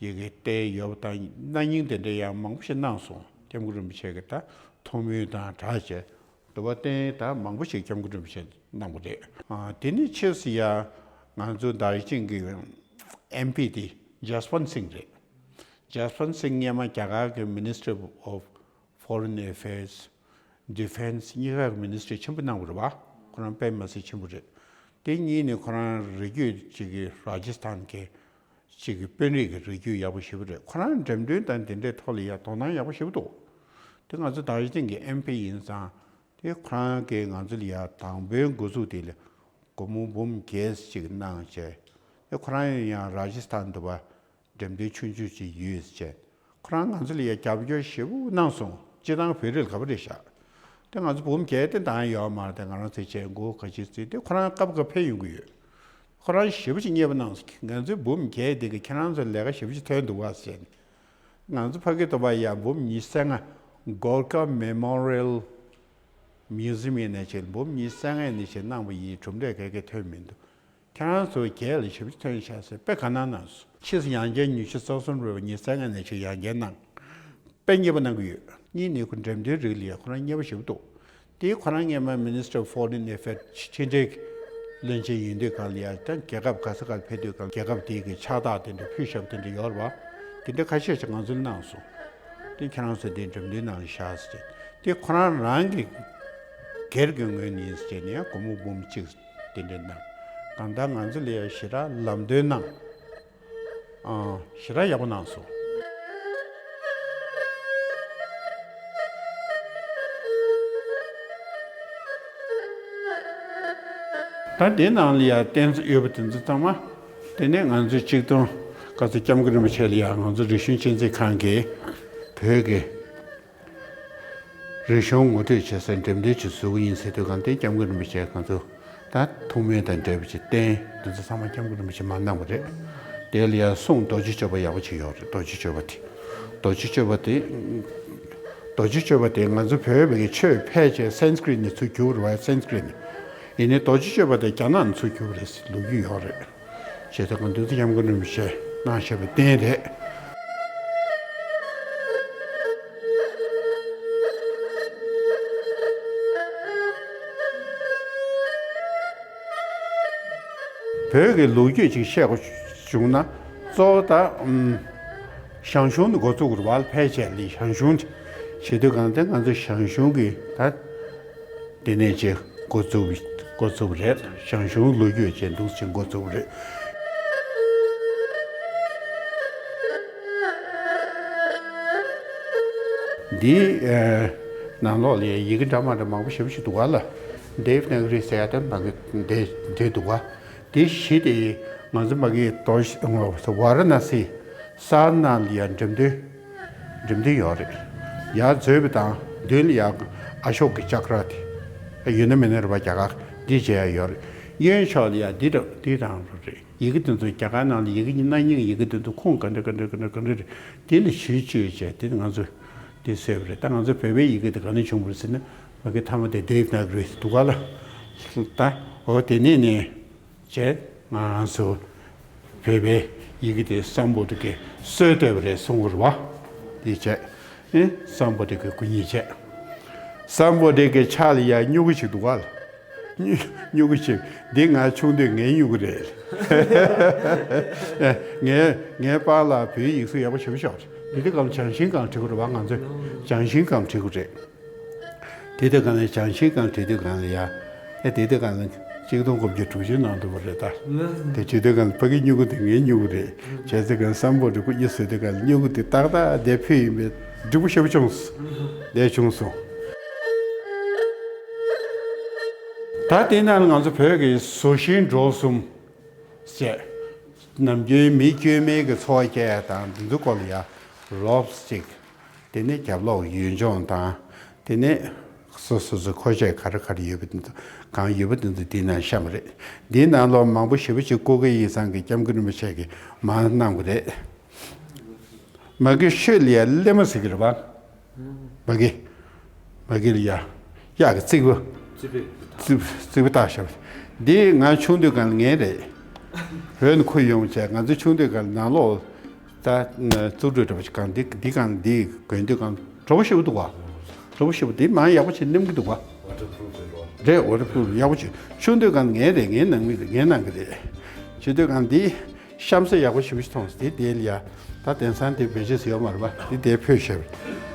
ཡི་གེ་རྟེན་ཡོད་པ་དང་། གནའ་རྙིང་དེ་འདྲ་ཡང་མང་པོ་ཞིག་གནང་སོང་། སྐྱབས་མགོན་རིན་པོ་ཆེ་གིས་ད་ཐུགས་སྨོན་དང་སྦྲགས་བྱས། འདི་པར་རྟེན་ད་མང་པོ་ཞིག་སྐྱབས་མགོན་རིན་པོ་ཆེ་གནང་བ་རེད། ཨ། དེ་ནི་ཕྱིས་སུ་ཡ་ང་ཚོ་དར་ཅིང་གི་ཨེམ་པི་དེ་ཇཱས་ཝན་སིང་རེད། ཇཱས་ཝན་སིང་སྔོན་མ་རྒྱ་གར་གྱི་Ministry of Foreign Affairs, Defense གཉིས་ཀ་གི་མི་ནི་སི་ཊི་རི་ཆེན་པོ་གནང་བ་རེད་པ། ཁོ་རང་དཔེ་མི་སྲིད་ཆེན་པོ་རེད། དེ་གཉིས་ནི་ཁོ་རང་རིག་རྒྱུད་ཅིག་གི་ར་ཇི་སི་ཐན་གྱི་ཅིག་གི་དཔོན་རིགས་ཀྱི་རིག་རྒྱུད་ཡག་པོ་ཞེ་པོ་རེད། ཁོ་རང་འགྲེམས་སྟོན་དང་དེ་འདྲའི་ཐོག་ལ་ཡ་དོ་སྣང་ཡག་པོ་ཞེ་པོ་འདུག་དེ་ང་ཚོ་དར་ཇིང་གི་ཨེམ་པི་ཡིན་ཙང་། དེ་ཁོ་རང་གིས་ང་ཚོ་ལ་ཡ་དང་པོའི་འགོ་འཛུགས་དེ་ལ་སྒོར་མོ་འབུམ་བརྒྱད་ཅིག་གནང་བྱས། དེ་ཁོ་རང་ཡང་ར་ཇི་སི་ཐན་དུ་བ་འགྲེམས་སྟོན་ཆུང་ཆུང་ཅིག་ཡོད་ཟེར་བྱས། ཁོ་རང་ང་ཚོ་ལ་ཡ་རྒྱབ་སྐྱོར་ཞེ་པོ་གནང་སོང་། སྤྱིར་བཏང་བོད་རིགས་ལ་དགའ་པོ་རེད་ཤག་དེ་ང་ཚོ་འབུམ་བརྒྱད་དེ་འདང་ཡོད་མ་རེད། དེ་ང་རང་ཚོའི་བྱས་མགོ་ཁ་ཅིག་བརྩིས་ཏེ་ཁོ་རང་སྐབས་འགའ་ཕེབས་ཡོང་གི་ཡོད། ཁོ་རང་ཞེ་པོ་ཅིག་མཉེས་པོ་གནང་སོང་། ང་ཚོའི་འབུམ་བརྒྱད་དེ་གི་ཁྱེད་རང་ཚོ་ལས་ཀ་ཞེ་པོ་ཅིག་ཐོན་འདུག་བ་ཟེར་ནས། ང་ཚོ་ཕ་གི་དོ་བ་ཡ་འབུམ་ཉི་ཤུ་རྩ་ལྔ་Gorkha Memorial Museum ཡིན་ནས་ཅིག་འབུམ་ཉི་ཤུ་རྩ་ལྔ་ཡིན་ནས་ཅིག་གནང་བ་ཡིན། གྲུབ་འབྲས་ག་གེ་ཐོན་མི་འདུག་ཁྱེད་རང་ཚོ་རྒྱལ་ལ་ཞབས་ཕྱི་ཐོན་ཤག་ཟེར་དཔེ་ག་ན་གནང་སོང་། ཕྱིས་སུ་ཡང་བསྐྱར་ཉི་ཤུ་རྩ་གསུམ་རེད་བ། ཉི་ཤུ་རྩ་ལྔ་ནས་ཅིག་ཡང་བསྐྱར་གནང་། དཔེ་མཉེས་པོ་གནང་གི་ཡོད། གཉིས་ནས་ཁོ་འགྲེམས་སྟོན་རིགས་ལ་ཡ་ཁོ་རང་མཉེས་པོ་ཞེ་པོ་འདུག་དེ་ཁོ་རང་སྔོན་མ་Minister of Foreign Affairs ཕྱི་འབྲེལ་གྱི་བློན་ཆེན་ཡིན་དུས་སྒང་ལ་ཡ་ད་རྒྱལ་ཁབ་ག་ས་གར་ཕེབས་དུས་སྒང་རྒྱལ་ཁབ་དེ་གི་ཕྱག་རྟགས་དེ་འདྲ་ཕུལ་བཞག་པ་དེ་འདྲ་ཡོད་རེད་བ། དེ་འདྲ་ཁ་ཤས་ཤིག་ང་ཚོ་ལ་གནང་སོང་། དེ་ཁྱེད་རང་ཚོ་དེ་འགྲེམས་སྟོན་ནང་ལ་བཞག་ཟེར། དེ་ཁོ་རང་རང་གི་སྒེར་གྱི་ངོས་ནས་ཡིན་ཟེར་ནས་སྒོར་མོ་འབུམ་གཅིག་དེ་འདྲ་གནང་། གང་ལྟར་ང་ཚོ་ལ་ཡ་ཞེ་དྲག་ལམ་སྟོན་གནང་། ཨང་། ཞེ་དྲག་ཡག་པོ་གནང་སོང་། ད་དེ་ནང་ལ་ཡ་རྟེན་གཙོ་ཡོད་པ་དེ་ཚོ་ཚང་མ། དེ་ནས་ང་ཚོའི་གཅིག་སྟོང་བཀའ་ཟུར་སྐྱབས་མགོན་རིན་པོ་ཆེ་ལ་ཡ་ང་ཚོ་རིག་གཞུང་གཅེས་འཛིན་ཁང་གིས་བོད་ཀྱི་རིག་གཞུང་ངོ་སྤྲོད་བྱེད་སའི་འགྲེམས་སྟོན་ཅིག་བཟོ་གི་ཡིན་ཟེར་དུས་སྒང་དེ་སྐྱབས་མགོན་རིན་པོ་ཆེ་ང་ཚོ་ད་ཐུགས་སྨོན་དང་འབྲེལ་བ་ཅིག་བསྟན། འདི་ཚོ་ཚང་མ་སྐྱབས་མགོན་རིན་པོ་ཆེ་མར་གནང་བ་རེད། དེ་ལ་ཡང་གསུང་རྡོ་རྗེ་གཅོད་པ་ཡག་པོ་ཅིག་ཡོད་རེད། རྡོ་རྗེ་གཅོད་པ་དེ། རྡོ་རྗེ་གཅོད་པ་དེ། རྡོ་རྗེ་གཅོད་པ་དེ་ང་ཚོ་བོད་པའི་ཆོས་ཕལ་ཆེར་Sanskrit ནས་ཚུར་གྱུར་པ་རེད་བ། Sanskrit ནས། ཡིན་ནའི་རྡོ་རྗེ་གཅོད་པ་དེ་རྒྱ་ནག་ནས་ཚུར་གྱུར་པ་རེད་ཟེར་ལོ་རྒྱུས་ཡོད་རེད། བྱས་ཙང་འདི་ཚོ་སྐྱབས་མགོན་རིན་པོ་ཆེ་གནང་བཞག་པའི་རྟེན་རེད། བོད་ཀྱི་ལོ་རྒྱུས་ཅིག་བཤད་དགོས་བྱུང་ན། གཙོ་བོ་ད་ཨམ། ཞང་ཞུང་ནས་འགོ་བཙུགས་དགོས་རེད་བ། ཕལ་ཆེར་ལ་ཞང་ཞུང་བྱེད་དུས་སྒང་དེ་ང་ཚོ་ཞང་ཞུང་གི་ད་དེ་ནས་ཅིག་འགོ་བཙུགས་འགོ་བཙུགས་རེད། ཞང་ཞུང་ལོ་རྒྱུས་ཅིག་འདུག་ཅིག་འགོ་བཙུགས་རེད། འདིའི་ནང་ལོགས་ལ་ཡི་གེ་འདྲ་མ་འདྲ་མང་པོ་ཞེ་པོ་ཞིག་འདུག་ག་ལ། དེབ་ནག་རི་ཟེར་ཡ་དེ་མ་གི་དེ་དེ་འདུག་ག་དེ་བཞི་དེ་ང་ཚོ་མ་གི་རྡོ་ཝཱ་ར་ཎ་སི་ས་ནང་ལ་ཡ་འགྲེམས་སྟོན་འགྲེམས་སྟོན་ཡོད་རེད། ཡར་འཛུལ་བ་དང་མདུན་ལ་ཡ་ཨ་ཤོ་ཀི་ཅཀ་ར་དེ་ཡོད་ན་མེད་ན་རེད་པ། རྒྱ་གར་འདི་བྱས་ཡ་ཡོད་རེད། གཡོན་ཕྱོགས་ལ་ཡ་འདི་འདྲ་འདི་རང་རེད། ཡི་གེ་དེ་ཚོ་རྒྱ་གར་ནང་ལ་ཡི་གེ་གཉིས་སྣ་གཉིས་ཀྱི་ཡི་གེ་དེ་ཚོ་ཁུངས་ག་འདྲ་ག་འདྲ་ག་འདྲ་ག་འདྲ་རེད། དེ་ལ་ཞིབ་དཔྱོད་བྱས་དེ་ང་ཚོ་དེ་བཟོས་པ་རེད། ད་ང་ཚོ་བོད་པའི་ཡི་གེ་དེ་ག་ནས་བྱུང་བ་རེད་ཟེར་ན། ང་གི་མཐའ་མ་དེ་དེབ་ནག་རི་འདུག་ག་ལ། ད་འོ་དེ་ནས་ནས་བྱས་ང་རང་ཚོ་བོད་པའི་ཡི་གེ་དེ་སམ་བྷོ་ཊ་གིས་སྲོལ་བཏོད་པ་རེད་གསུང་གི་རེད་བ། དེ་བྱས་ཨེ་སམ་བྷོ་ཊ་གི་སྐུ་ཉིད་བྱས། སམ་བྷོ་ཊ་གི་ཕྱག་ལ་ཡ་སྨྱུ་གུ་ཞིག་འདུག་ག་ལ། སྨྱུ་སྨྱུ་གུ་ཞིག་འདི་ང་ཆུང་དུས་ངའི་སྨྱུ་གུ་རེད། ངའི་ངའི་པཱ་ལགས་བོད་ཡིག་གཟུགས་ཡག་པོ་ཞེ་པོ་ཤོག་རེད། འདི་དུས་སྒང་ལ་ལྗང་ཤིང་སྒང་བྲིས་དགོས་རེད་བ། ང་ཚོས་ལྗང་ཤིང་སྒང་བྲིས་དགོས་རེད། དེ་དུས་སྒང་ལ་ལྗང་ཤིང་སྒང་བྲིས་དུས་སྒང་ལ་ཡ། ཨེ་དེ་དུས་སྒང་ལ་གཅིག་སྟོང་དགུ་བརྒྱ་དྲུག་ཅུ་ནང་དུ་བ་རེད་ད། དེ་བྱེད་དུས་སྒང་ལ་ཕ་གི་སྨྱུ་གུ་དེ་ངའི་སྨྱུ་གུ་རེད། བྱས་ཙང་སྒང་སམ་བྷོ་ཊ་སྐུ་ཉིད་བཟོས་དུས་སྒང་ལ་སྨྱུ་གུ་དེ་ཏག་ཏག་དེ་ཕུལ་ཡིན་པས་འགྲིག་པོ་ཞེ་པོ་བྱུང་སོང་། དེ་བྱུང་སོང་། ད་དེ་ནང་ལ་ང་ཚོ་བོད་ཀྱི་ཟོ་ཞིང་འབྲོག་གསུམ་ཟེར། ནམ་རྒྱུན་མི་སྐྱོན་མེད་ཀྱི་འཚོ་བ་སྐྱེལ་ཡ་དང་འདི་ཚོ་སྐོར་ལ་ཡ་རོབ་ཅིག་དེ་ནས་རྒྱབ་ལོགས་ཡུལ་ལྗོངས་དང་། དེ་ནས་སོ་སོ་སོ་མཁོ་ཆས་ག་རེ་ག་རེ་ཡོད་པ་དེ་ཚོ་གང་ཡོད་པ་དེ་ཚོ་འདི་ནང་བཤམས་པ་རེད། འདིའི་ནང་ལོགས་མང་པོ་ཞེ་པོ་ཅིག་སྐུ་སྒེར་ཡིག་ཚང་གི་སྐྱབས་མགོན་རིན་པོ་ཆེ་གིས་མར་གནང་བ་རེད། མ་གི་ཤོད་ལ་ཡ་གླེ་མ་ཟེར་གི་རེད་བ། མ་གི། མ་གི་ལ་ཡ། གཡག་གི་རྩིག་པ། རྩིག་པ། རྩིག་པ་བཏགས་བཞག་པ། འདི་ང་ཆུང་དུས་སྒང་ལ་ངའི་རེད། བོད་ནས་ཁུར་ཡོང་བྱས་ང་ཚོ་ཆུང་དུས་སྒང་ལ་ནང་ལོགས། ད་རྩིག་འགྲོས་འདྲ་པོ་ཞིག་སྒང་འདི་འདི་སྒང་འདི་གོན་དུས་སྒང་བྲོ་པོ་ཞེ་པོ་འདུག་བ། བྲོ་པོ་ཞེ་པོ་འདི་མང་ཡག་པོ་ཞིག་སྣེམ་གི་འདུག་བ། རེད། ཝ་ཊར་པུ་རུབ་ཡག་པོ་ཞིག་ཆུང་དུས་སྒང་ངའི་རེད། ངའི་ནང་མི་རེད། ངའི་ནང་གི་རེད། བྱེད་དུས་སྒང་འདི། གཤམ་གསལ་ཡག་པོ་ཞེ་པོ་ཞིག་མཐོང་སོང་། དེ་དེ་ལ་ཡ། ད་དེང་སང་དེ་བེད་སྤྱོད་ཡོད་མ་རེད་པ། དེ་དེ་ཕུད་བཞག་པ་རེད།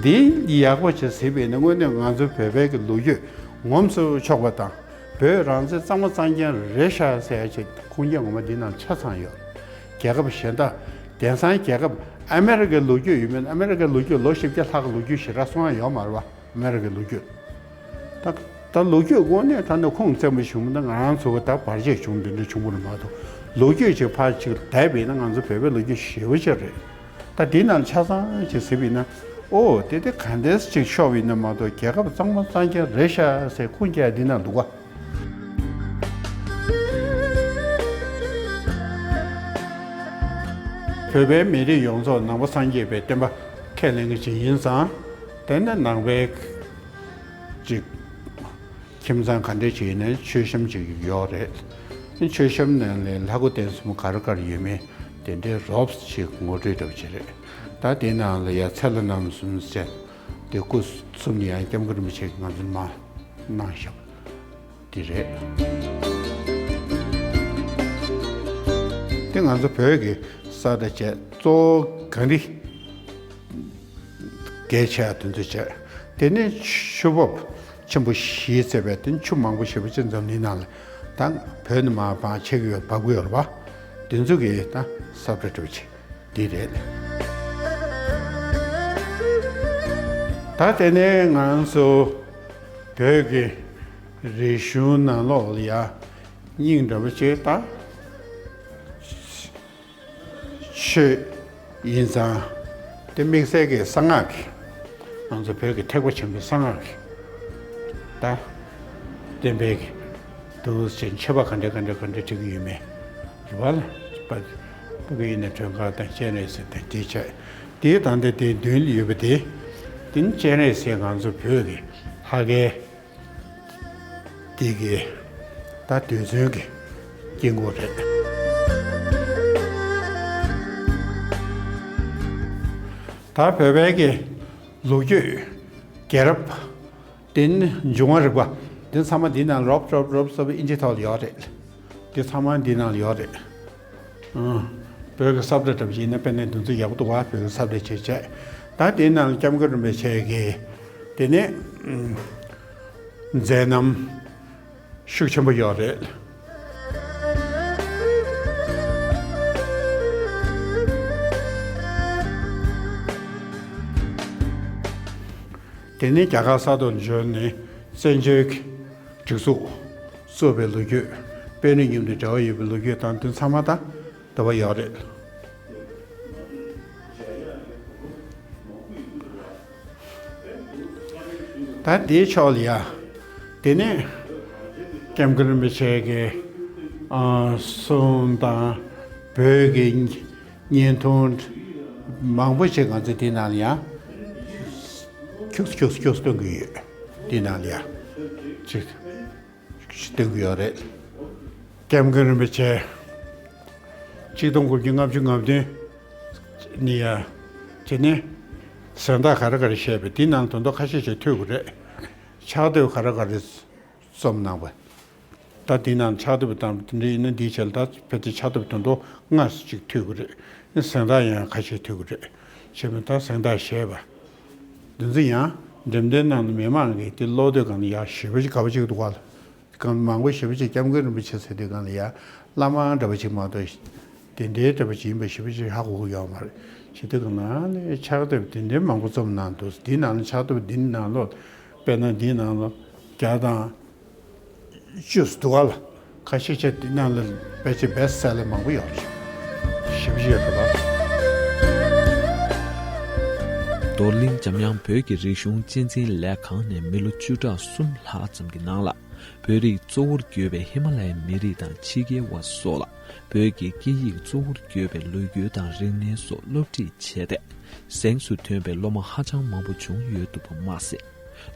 འདི་ཡག་པོ་བྱས་ཟིན་པས་ན་དངོས་གནས་ང་ཚོ་བོད་པའི་གི་ལོ་རྒྱུས་ངོམས་སུ་ཆོག་པ་དང་། བོད་རང་བཙན་གཙང་མ་གཙང་རྐྱང་རེད་ཤག་ཟེར་ཡ་ཅིག་ཁུངས་སྐྱེལ་ངོ་མ་འདི་ནང་ཆ་ཚང་ཡོད། རྒྱལ་ཁབ་གཞན་དག་དེང་སང་རྒྱལ་ཁབ་ཨ་མེ་རི་ཀའི་ལོ་རྒྱུས་ཡོད་མིན། ཨ་མེ་རི་ཀའི་ལོ་རྒྱུས་ལོ་བཞི་བརྒྱ་ལྷག་གི་ལོ་རྒྱུས་ཞེ་དྲག་གསུང་ཡ་ཡོད་མ་རེད་པ། ཨ་མེ་རི་ཀའི་ལོ་རྒྱུས། ད་ད་ལོ་རྒྱུས་དངོས་གནས་ད་ནི་ཁུངས་བཙན་པོ་བྱུང་ན་ང་རང་ཚོ་གི་ད་བར་ཆད་བྱུང་འདི་འདྲ་བྱུང་བ་རེད་མ་གཏོགས། ལོ་རྒྱུས་ཅིག་ཕར་ཅིག་བསྡད་པས་ན་ང་ཚོ་བོད་པའི་ལོ་རྒྱུས་ཞེ་པོ་ཅིག་རེད། ད་འདི་ནང་ཆ་ཚང་ཅིག་གཟིགས་པ་ཡིན་ན། ཨོ་དེ་དེ་ག་འདྲས་ཅིག་ཤོར་བ་ཡིན་ན་མ་གཏོགས་རྒྱལ་ཁབ་གཙང་མ་གཙང་རྐྱང་རེད་ཤག་ཟེར་ཁུངས་སྐྱེལ་འདི་ནང་འདུག་ག་བོད་པའི་མི་རིགས་ཡོངས་རྫོགས་ནང་པ་སངས་རྒྱས་པའི་བསྟན་པ་ཁས་ལེན་མཁན་ཅིག་ཡིན་ཙང་། དེ་ནི་ནང་པའི་ཅིག་ཁྱིམ་ཚང་ག་འདྲ་ཅིག་ཡིན་ནའི་མཆོད་བཤམས་ཅིག་ཡོད་རེད། མཆོད་བཤམས་ནང་ལ་ལྷ་སྐུ་རྟེན་གསུམ་ག་རེ་ག་རེ་ཡོད་མེད་དེ་འདྲའི་རོབ་ཅིག་ངོ་སྤྲོད་འདྲ་པོ་ཅིག་རེད། ད་དེའི་ནང་ལ་ཡང་ཚེ་ལྷ་རྣམ་གསུམ་ཟེར་དེ་སྐུ་གསུམ་ནི་ཡང་སྐྱབས་མགོན་རིན་པོ་ཆེ་གིས་ང་ཚོར་མར་གནང་བཞག་པ་དེ་རེད། དེ་ང་ཚོ་བོད་ཀྱི་ས་ཆ་བྱས་གཙོ་བོ་གངས་རི་གལ་ཆེ་བ་དེ་ཚོ་བྱས། དེ་ནས་ཆུ་འབབ་ཆེན་པོ་བཞི་ཟེར་བའི་དེ་ཆུ་མང་པོ་ཞེ་པོ་ཅིག་འཛམ་གླིང་ནང་ལ་ད་བོད་ནས་མར་བང་ཆེ་གི་ཡོད་འབབ་གི་ཡོད་རེད་པ། དེ་ཚོ་གི་ད་ས་བཀྲ་གྲུབ་ཆེ་འདི་རེད། ད་དེ་ནས་ང་ཚོ་བོད་ཀྱི་རིག་གཞུང་ནང་ལོགས་ལ་ཡ་སྙིང་འདྲ་པོ་ཅིག་ད། ཆོས་ཡིན་ཙང་། དེ་དམིགས་བསལ་གྱི་གསང་སྔགས་ཀྱི། ང་ཚོ་བོད་ཀྱི་ཐེག་པ་ཆེན་པོའི་གསང་སྔགས་ཀྱི། ད། བསྟན་པའི་གི། འདུག་ཅེས་མཆོད་པ་ག་འདྲ་ག་འདྲ་ག་འདྲ་བྲི་གི་ཡོད་མེད། རེད་པ་ལ། ཕ་གི་ཡིན་ན་མགྲོན་ཁང་དང་སྤྱན་རས་གཟིགས་དང་དེ་བྱས། དེའི་ད་ལྟ་དེའི་མདུན་ལ་ཡོད་པ་དེ། དེ་ནི་སྤྱན་རས་གཟིགས་ང་ཚོ་བོད་ཀྱི་ལྷ་སྐལ། དེ་གི་ད་རྡུལ་ཚོན་གྱི་དཀྱིལ་འཁོར་རེད། ད་བོད་པའི་གི་ལོ་རྒྱུས་རྒྱལ་རབས་དེ་ནི་འབྱུང་བ་རིག་པ་དེ་ཚང་མ་འདི་ནང་རོབ་རོབ་རོབ་ཙམ་ཨིན་ཇི་ཐོག་ལ་ཡོད་རེད། དེ་ཚང་མ་འདི་ནང་ལ་ཡོད་རེད། ཨང་། བོད་ཀྱི་ས་བཀྲ་གྲུབ་ཆེ་ཡིན་ན་དཔེར་ན་འདི་ཚོ་ཡག་པོ་འདུག་བ། བོད་ཀྱི་ས་བཀྲ་ཆེ་བྱས། ད་དེའི་ནང་ལ་སྐྱབས་མགོན་རིན་པོ་ཆེ་གི་དེ་ནས་མཛད་རྣམ་ཤུགས་ཆེན་པོ་ཡོད་རེད། དེ་ནས་རྒྱ་གར་ས་ཐོག་འབྱོར་ནས་བཙན་བྱོལ་གྱི་སྒྲིག་འཛུགས་བཙུགས་པའི་ལོ་རྒྱུས། དཔོན་རིགས་མཉམ་དུ་འབྲེལ་བ་ཡོད་པའི་ལོ་རྒྱུས་དང་དེ་ཚང་མ་ད། འདྲ་བ་ཡོད་རེད། ད་དེའི་ཕྱོགས་ལ་ཡ། དེ་ནས་སྐྱབས་མགོན་རིན་པོ་ཆེ་གི་ཨ་གསུང་དང་བོད་ཀྱི་བརྙན་ཐུང་མང་པོ་ཞིག་ང་ཚོ་དེ་ནང་ལ་ཡ་ཁྱུག་ཁྱུག་ཁྱུག་སྟོན་གྱི་ཡོད། དེ་ནང་ལ་ཡ་ཅིག་སྟོན་གྱི་ཡོད་རེད། སྐྱབས་མགོན་རིན་པོ་ཆེ་ཆིག་སྟོང་དགུ་བརྒྱ་ལྔ་བཅུ་ང་བདུན་ནས་ཡ། དེ་ནས་གཟེངས་རྟགས་ག་རེ་ག་རེ་བཞེས་པས་དེའི་ནང་དོན་དག་ཁ་ཤས་ཤིག་ཐོས་དགོས་རེད། ཕྱག་དེབ་ག་རེ་ག་རེ་རྩོམ་གནང་བ། ད་དེའི་ནང་ཕྱག་དེབ་དང་དེ་འདྲ་ཡིན་ན་འདིའི་ཆེད་ལ་ད་ཕལ་ཆེར་ཕྱག་དེབ་དོན་དུ་ལྔ་ཅིག་ཐོས་དགོས་རེད། གཟེངས་རྟགས་ཡང་ཁ་ཤས་ཐོས་དགོས་རེད། བྱས་པས་ད་གཟེངས་རྟགས་བཞེས་པ། འདི་ཚོ་ཡང་འགྲེམས་སྟོན་ནང་མི་མང་གིས་དེ་ཀློག་དུས་གང་ལ་ཡག་ཞེ་པོ་ཅིག་དགའ་པོ་ཅིག་འདུག་ག་ལ། གང་མང་པོ་ཞེ་པོ་ཅིག་སྐྱབས་མགོན་རིན་པོ་ཆེ་ཟེར་དུས་གང་ལ་ཡ་བླ་མ་འདྲ་པོ་ཅིག་མ་གཏོགས་དེ་འདྲའི་འདྲ་པོ་ཅིག་ཡིན་པ་ཞེ་པོ་ཅིག་ཧ་གོ་གི་ཡོད་མ་རེད། བྱེད་དུས་གང་ལ་ནི་ཕྱག་དེབ་དེ་འདྲའི་མང་པོ་རྩོམ་གནང་འདུག་འདིའི་ནང་ལ་ཕྱག་དེབ་འདིའི་ནང་ལོགས་དཔེར་ན་འདིའི་ནང་ལོགས་བརྒྱ་དང་བཅུ་འདུག་ག་ལ། ཁ་ཤས་ཅིག་འདིའི་ནང་ལ་ཕལ་ཆེར་བེ་སི་ཊི་སེ་ལར་མང་པོ་ཡོད་རེད། ཞེ་པོ་ཅིག་ཡོད་རེད་པ། རྡོར་གླིང་འཇམ་དབྱངས་བོད་ཀྱི་རིག་གཞུང་གཅེས་འཛིན་ལས་ཁང་ནས་མི་ལོ་བཅུ་ཕྲག་གསུམ་ལྷག་ཙམ་གྱི་ནང་ལ། བོད་རིགས་གཙོ་བོར་གྱུར་པའི་ཧི་མ་ལ་ཡའི་མི་རིགས་དང་ཕྱི་རྒྱལ་བ་སོགས་ལ་བོད་ཀྱི་སྐད་ཡིག་གཙོ་བོར་གྱུར་པའི་ལོ་རྒྱུས་དང་རིག་གནས་སོགས་སློབ་ཁྲིད་བྱས་ཏེ། གཟེངས་སུ་ཐོན་པའི་སློབ་མ་ཧ་ཅང་མང་པོ་བྱུང་ཡོད་འདུག་པ་མ་ཟད།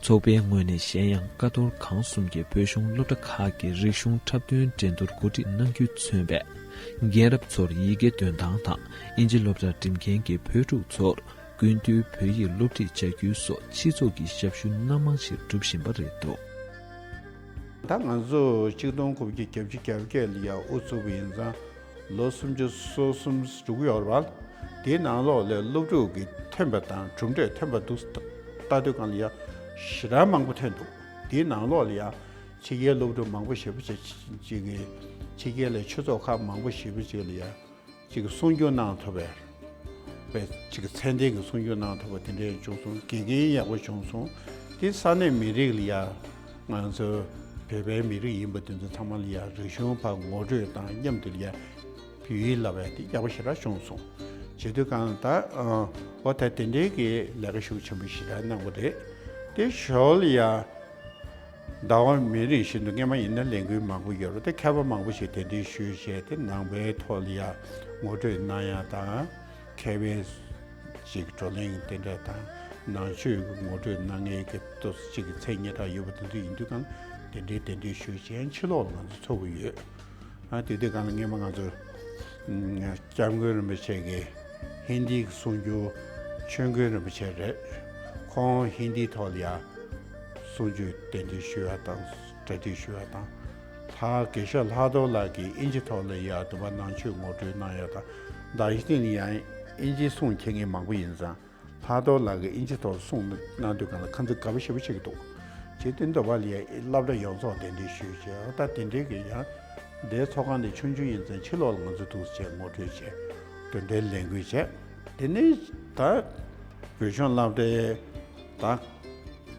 ཚོགས་པའི་ངོས་ནས་གཞན་ཡང་ཀ་རྡོར་གང་གསུམ་གྱི་བོད་གཞུང་སློབ་གྲྭ་ཁག་གི་རིག་གཞུང་འཁྲབ་སྟོན་འགྲན་བསྡུར་གོ་སྒྲིག་གནང་རྒྱུས་མཚོན་པས། རྒན་རབས་ཚོར་ཡི་གེ་འདོན་སྟངས་དང་ཨིན་ཇི་སློབ་གྲྭ་འགྲིམ་མཁན་གྱི་བོད་ཕྲུག་ཚོར་ཀུན་བཏུས་བོད་ཡིག་སློབ་ཁྲིད་བྱ་རྒྱུའི་སོགས་སྤྱི་ཚོགས་ཀྱི་ཞབས་ཞུ་སྣ་མང་ཞིག་སྒྲུབ་བཞིན་པ་རེད་འདུག་ད་ང་ཚོ་ཆིག་སྟོང་དགུ་བརྒྱ་བརྒྱད་ཅུ་གྱ་བརྒྱད་ལ་ཡང་དབུ་བཙུགས་པ་ཡིན་ཙང་ལོ་སུམ་ཅུ་སོ་གསུམ་འགྲོ་གི་ཡོད་རེད་པ། དེའི་ནང་ལོགས་ལ་སློབ་ཕྲུག་གི་ཐོན་པ་དང་གྲུབ་འབྲས་ཐོན་པ་འདུག་ལྟ་དུས་གང་ལ་ཡང་ཞེ་དྲག་མང་པོ་ཐོན་འདུག་དེའི་ནང་ལོགས་ལ་ཡང་ཕྱི་རྒྱལ་སློབ་ཕྲུག་མང་པོ་ཞེ་པོ་ཅིག་ཅིག་གིས་ཕྱི་རྒྱལ་ལ་ཆོས་ཚོགས་ཁག་མང་པོ་ཞེ་པོ་ཅིག་ལ་ཡང་ཅིག་གསུང་སྒྱུར་གནང་ཐུབ་པའི་པའི་ཅིག་ཚད་ལྡན་གྱི་གསུང་སྒྱུར་གནང་ཐུབ་པ་དེ་འདྲའི་བྱུང་སོང་། དགེ་རྒན་ཡག་པོ་བྱུང་སོང་། དེ་ས་གནས་མི་རིགས་ལ་ཡ་ང་ཚོ་བོད་པའི་མི་རིགས་ཡིན་པ་དེ་ཚོ་ཚང་མ་ལ་ཡ་རིག་གཞུང་ཕར་ངོ་སྤྲོད་དང་མཉམ་དུ་ལ་ཡ་བོད་ཡིག་བསླབ་པ་དེ་ཡག་པོ་ཞེ་དྲག་བྱུང་སོང་ བྱེད་དུས་གང་ལ་ད་ཨ་འོ་ད་དེ་འདྲའི་གི་ལས་ཀ་ཤུགས་ཆེན་པོ་ཞེ་དྲག་གནང་བ་རེད། དེ་ཞོར་ལ་ཡ་ཟླ་བ་མི་རིང་བཞིན་དུ་སྔས་མ་ཡིན་ན་ལས་འགུལ་མང་པོ་ཡོད་རེད། དེ་མཁས་པ་མང་པོ་ཞིག་གདན་འདྲེན་ཞུས་བྱས་དེ་ནང་པའི་ཐོག་ལ་ཡ་ངོ་སྤྲོད་གནང་ཡ་དང་། མཁས་པའི་ཅིག་བགྲོ་གླེང་དེ་འདྲ་དང་ནང་ཆོས་ངོ་སྤྲོད་གནང་མཁན་གྱི་ཏོག་ཙམ་ཅིག་གི་མཚན་སྙན་གྲགས་ཡོད་པ་དེ་ཚོ་ཡིན་དུས་གང་དེ་འདྲའི་གདན་འདྲེན་ཞུས་བྱས་ཕྱི་ལོགས་ལ་ང་ཚོ་ཚོགས་ཀྱི་ཡོད། ཨ་དེ་དུས་གང་ལ་སྔས་མ་ང་ཚོ་ཨམ་སྐྱབས་མགོན་རིན་པོ་ཆེ་གིས་ཧིན་དིའི་གསུང་སྒྱུར་ཆོས་མགོན་རིན་པོ་ཆེ་རེད། ཁོང་ཧིན་དིའི་ཐོག་ལ་ཡ་གསུང་ཆོས་གདན་འདྲེན་ཞུ་བ་དང་གྲ་སྒྲིག་ཞུ་བ་དང་། ལྷ་དགེ་བཤེས་ལྷག་རྡོར་ལགས་ཀྱིས་དབྱིན་ཇི་ཐོག་ལ་ཡ་དུ་མ་ནང་ཆོས་ངོ་སྤྲོད་གནང་ཡ་དང་། ད་ཡིན་ན་ཡང་དབྱིན་ཇིའི་གསུང་མཁྱེན་མཁན་མང་པོ་ཡིན་ཙང་། ལྷག་རྡོར་ལགས་ཀྱིས་དབྱིན་ཇི་ཐོག་གསུང་གནང་དུས་གང་ལ་ཁོང་ཚོས་དགའ་པོ་ཞེ་པོ་བྱེད་ཀྱི་འདུག་བྱས་དུས་འདི་བ་ལ་ཡ་སློབ་གྲྭ་ཡོངས་རྫོགས་གདན་འདྲེན་ཞུས་བྱས། ད་དེ་འདྲའི་གི་ཡང་འདིའི་ཚོགས་ཁང་འདི་ཆུང་ཆུང་ཡིན་ཙང་ཕྱི་ལོགས་ལ་ང་ཚོ་འདུག་བྱས་ངོ་སྤྲོད་བྱས་གདན་འདྲེན་ལས་འགུལ་བྱས། དེ་ནས་ད་བོད་གཞུང་སློབ་གྲྭའི་ད་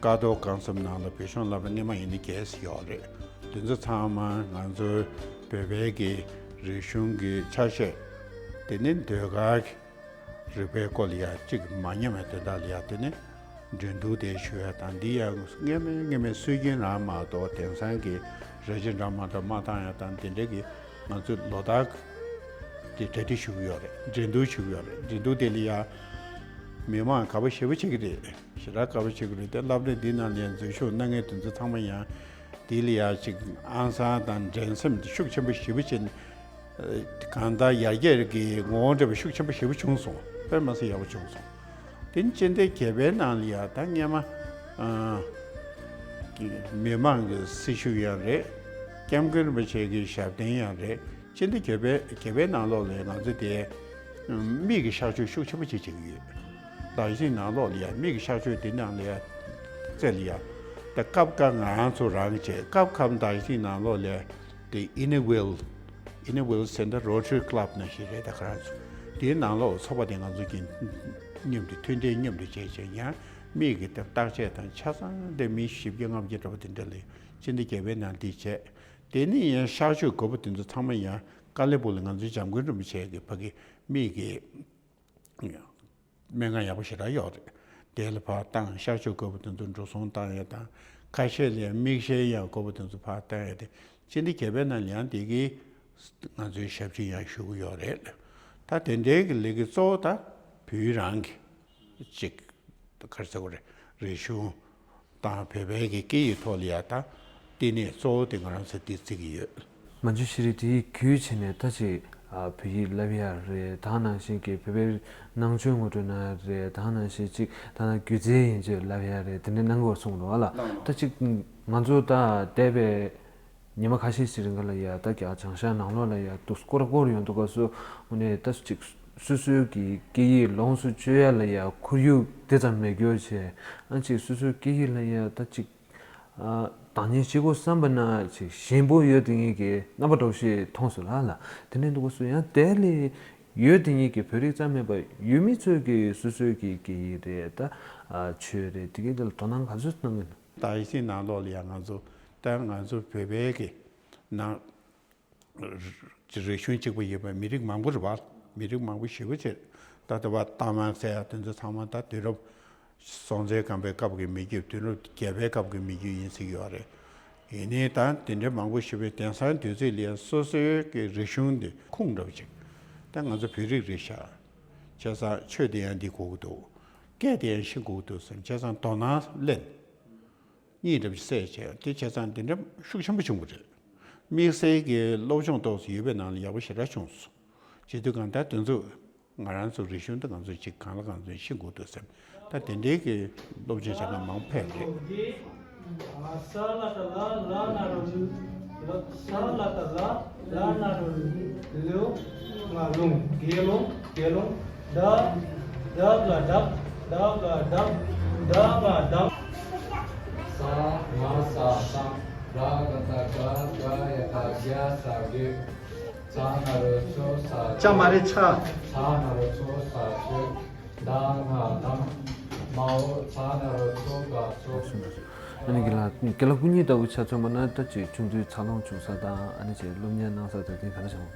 ཀ་རྡོར་སྒང་གསུམ་ནང་ལ་བོད་གཞུང་སློབ་གྲྭ་སྔས་མ་ཡིན་ན་བརྒྱད་ཙམ་ཡོད་རེད། དེ་ཚོ་ཚང་མ་ང་ཚོའི་བོད་པའི་གི་རིག་གཞུང་གི་ཆ་ཤས། དེ་ནས་ཟློས་གར་གྱི་རིག་པའི་སྐོར་ལ་ཡ་གཅིག་མ་ཉམས་པའི་དོན་དག་ལ་ཡ་དེ་ནས་འགྲན་བསྡུར་དེ་ཞུ་ཡ་དང་། འདི་ཡང་སྔས་མའི་སྔས་མའི་སྲོལ་རྒྱུན་རང་མ་གཏོགས་དེང་སང་གི་ར་ཇི་འདྲ་མ་འདྲ་མ་བཏང་ཡ་དང་། དེ་འདྲ་གི་ང་ཚོས་ལོ་ལྟར་དེ་གྲ་སྒྲིག་ཞུ་གི་ཡོད་རེད། འགྲན་བསྡུར་ཞུ་གི་ཡོད་རེད། འགྲན་བསྡུར་དེ་ལ་ཡ་མི་མང་དགའ་པོ་ཞེ་པོ་བྱེད་ཀྱི་རེད། ཞེ་དྲག་དགའ་པོ་བྱེད་ཀྱི་རེད། དེ་སློབ་གྲྭ་འདི་ནང་ནས་འཛུལ་ཞུགས་གནང་མཁན་དེ་ཚོ་ཚང་མ་ཡང་དེ་ལ་ཡ་ཅིག་ཨང་གསར་དང་འགྲན་སེམས་དེ་ཤུགས་ཆེན་པོ་ཞེ་པོ་བྱས་ནས། གང་ལྟར་ཡར་རྒྱས་ཀྱི་ངོ་བོ་འདྲ་བའི་ཤུགས་ཆེན་པོ་ཞེ་པོ་བྱུང་སོང་། དཔེ་མ་སྲིད་ཡག་པོ་བྱུང་སོང་། དེ་ནི་སྤྱི་ཟླ་བརྒྱད་པའི་ནང་ལ་ཡ་ད་སྔས་མ་ཨ་མི་མང་གི་སྲི་ཞུ་ཡང་རེད། སྐྱབས་མགོན་རིན་པོ་ཆེ་གི་ཞབས་བརྟན་ཡང་རེད། སྤྱི་ཟླ་བརྒྱད་པའི་བརྒྱད་པའི་ནང་ལོགས་ལ་ང་ཚོ་དེ་མིག་གི་གཤག་བཅོས་ཤུགས་ཆེན་པོ་ཅིག་བྱེད་ཀྱི་ཡོད། ད་གཞིས་ནང་ལོགས་ལ་ཡ་མིག་གི་གཤག་བཅོས་དེ་ནང་ལ་ཡ་རྩེ་ལ་ཡ་ད་སྐབས་སྐབས་ང་རང་ཚོ་རང་བྱས། སྐབས་སྐབས་ད་གཞིས་ནང་ལོགས་ལ་དེ་Inner Wheel Inner Wheel Centre Rotary Club ནང་བཞིན་རེད། ད་ག་རང་ཚོ་དེའི་ནང་ལོགས་ཚོགས་པ་དེ་ང་ཚོ་གིས་མཉམ་དུ་མཐུན་འབྲེལ་མཉམ་དུ་བྱས་བྱས་ཡང་མིག་གི་ད་བརྟག་དཔྱད་དང་ཆ་ཚང་དེ་མི་བཞི་བརྒྱ་ལྔ་བརྒྱ་འདྲ་པོ་དེ་འདྲ་ལ་སྤྱི་ཟླ་བརྒྱད་པའི་ནང་འདི་བྱས། དེ་ནས་ཡང་གཤག་བཅོས་དགོས་པ་དེ་ཚོ་ཚང་མ་ཡང་ཀ་ལེ་པུར་ལ་ང་ཚོའི་འཇམ་མགོན་རིན་པོ་ཆེ་གི་ཕ་གི་མིག་གི་སྨན་ཁང་ཡག་པོ་ཞེ་དྲག་ཡོད་རེད། དེ་ལ་ཕར་བཏང་། གཤག་བཅོས་དགོས་པ་དེ་ཚོ་འགྲོ་སོང་བཏང་ཡས་དང་། ཁ་ཤས་ལ་ཡང་མིག་ཤེལ་ཡང་དགོས་པ་དེ་ཚོ་ཕར་བཏང་ཡས་དེ། སྤྱི་ཟླ་བརྒྱད་པའི་ནང་ལ་ཡང་དེ་གི་ང་ཚོའི་ཞབས་ཕྱི་ཡང་ཞུ་གི་ཡོད་རེད། ད་དེ་འདྲའི་གི་ལས་ཀའི་གཙོ་བོ་ད་བོད་རང་གི་ཅིག་ག་རེ་ཟེར་དགོས་རེད། རིག་གཞུང་དང་བོད་པའི་གི་སྐད་ཡིག་ཐོག་ལ་ཡ་ད་བསྟི་གནས་གཙོ་བོ་དེ་ང་རང་ཚོ་འདི་བརྩི་གི་ཡོད། མ་འཇུ་ཤེས་རིག་དེའི་བརྒྱུད་བྱས་ནས་ད་ཅིག་ཨ་བོད་ཡིག་བསླབ་ཡ་རེད། ད་ནང་བཞིན་གྱི་བོད་པའི་ནང་ཆོས་ངོ་སྤྲོད་གནང་ཡ་རེད། ད་ནང་བཞིན་ཅིག་ད་ནང་སྒྱུ་རྩལ་ཡན་ཆད་བསླབ་ཡ་རེད། དེ་འདྲ་གནང་དགོས་གསུངས་འདུག་ཨ་ལ། ད་ཅིག་ང་ཚོ་ད་འདས་པའི་ཉི་མ་ཁ་ཤས་ཤིག་རིང་ག་ལ་ཡ་ད་རྒྱ་བྱང་ཤར་ནང་ལོགས་ལ་ཡ་འདུག་སྐོར་སྐོར་ཡོང་འདུག་ག་སོ། དངོས་གནས་ད་ཅིག་སོ་སོའི་གི་སྐད་ཡིག་ལོངས་སུ་སྤྱོད་ཡ་ལ་ཡ་ཁོར་ཡུག་དེ་ཙམ་མེད་རྒྱུ་བྱས། ཨ་ཅིག་སོ་སོའི་སྐད་ཡིག་ལ་ཡ་ད་ཅིག་ཨ་བདག་གཉེར་བྱེད་དགོས་བསམ་པ་ན་ཅིག་ཞན་པོ་ཡོད་དེ་ཉིད་ཀྱི་རྣམ་པ་འདྲ་བོ་ཞིག་མཐོང་སོང་ལ་ལ། དེ་ནས་འདུག་ག་སོ་ཡང་དེ་ལས་ཡོད་དེ་ཉིད་ཀྱི་བོད་རིགས་ཙམ་མིན་པ་ཡུལ་མི་ཚོས་ཀྱི་སོ་སོའི་གི་སྐད་ཡིག་རེད། ད་ཨ་ཆོས་རེད། དེ་གའི་དེ་ལ་དོ་སྣང་ག་ཚོད་གནང་གི་འདུག་ད་ཡིད་ཆེས་ནང་ལོགས་ལ་ཡང་ང་ཚོ་ད་ང་ཚོ་བོད་པའི་གི་ནང་རིག་གཞུང་གཅིག་པ་ཡིན་པའི་མི་རིགས་མང་པོ་རེད་བ། མི་རིགས་མང་པོ་ཞེ་པོ་ཅིག་ད་ལྟ་བ་རྟ་དམག་ཟེར་ཡ་དེ་ཚོ་ཚང་མ་ད་དུས་རབས་སྲོང་བཙན་སྒམ་པོའི་སྐབས་ཀྱི་མི་རྒྱུད། དུས་རབས་བརྒྱད་པའི་སྐབས་ཀྱི་མི་རྒྱུད་ཡིན་ཟེར་གྱི་ཡོད་རེད། ཡིན་ནའི་ད་དེ་འདྲའི་མང་པོ་ཞེ་པོ་དེང་སང་དུས་ཚོད་ལ་སོ་སོའི་གི་རིག་གཞུང་འདི་ཁུངས་འདྲ་བོ་ཅིག་ད་ང་ཚོ་བོད་རིགས་རེད་ཤག་བྱས་ཙང་ཆོས་དེ་ཡང་འདི་གོ་གི་འདུག་སྐད་དེ་ཡང་ཤེས་དགོས་ཀྱི་འདུག་བསམ། བྱས་ཙང་དོ་སྣང་ལེན། གཉིས་འདྲ་བོ་ཅིག་བསལ་བྱས། དེ་བྱས་ཙང་དེ་འདྲ་ཤུགས་ཆེན་པོ་བྱུང་བ་རེད། དམིགས་བསལ་གྱི་སློབ་སྦྱོང་ཏོག་ཙམ་ཡོད་པའི་ནང་ལ་ཡག་པོ་ཞེ་དྲག་བྱུང་སོང་། བྱེད་དུས་གང་ལྟར་དེ་ཚོ་ང་རང་ཚོ་རིག་གཞུང་དེ་ང་ཚོ་གཅིག་གང་ལ་གང་འཚམ་ཤེས་དགོས་འདུག་བསམ། ད་དེ་འདྲའི་གི་སློབ་སྦྱོང་བྱེད་མཁན་མང་པོ་ཕེབས་རེད། ས་ལ་ད་ལ་ལ་ན་རོ་ལུ། ལ་ས་ལ་ད་ལ་ལ་ན་རོ་ལུ། ལུ། ང་ལུང་། དགེ་ལུང་། དགེ་ལུང་། ད་ད་ལ་དག་ད་ལ་དག་ད་ལ་དག་ས་ང་ས་སང་། ར་ག་ད་ག་ད་ཡ་ད་རྒྱ་ས་རྒྱུ། ཚ་ན་རོ་ཚོ་ས་ཚོ། ཅ་མ་རེ་ཚ། ཚ་ན་རོ་ཚོ་ས་ཚོ། ད་ང་དང་། མའོ་ཚ་ན་རོ་ཚོ་ག་ཚོ། ཨ་ནི་དགེ་ལགས་དགེ་ལགས་སྐུ་ཉིད་ལྟ་བུ་ཆ་མཚོན་པ་ན་ད་ཅིག་ཆུང་དུས་འཚར་ལོངས་བྱུང་ས་དང་། ཨ་ནི་ཅིག་སློབ་གཉེར་གནང་ས་དེ་ག་འདྲ་བྱུང་།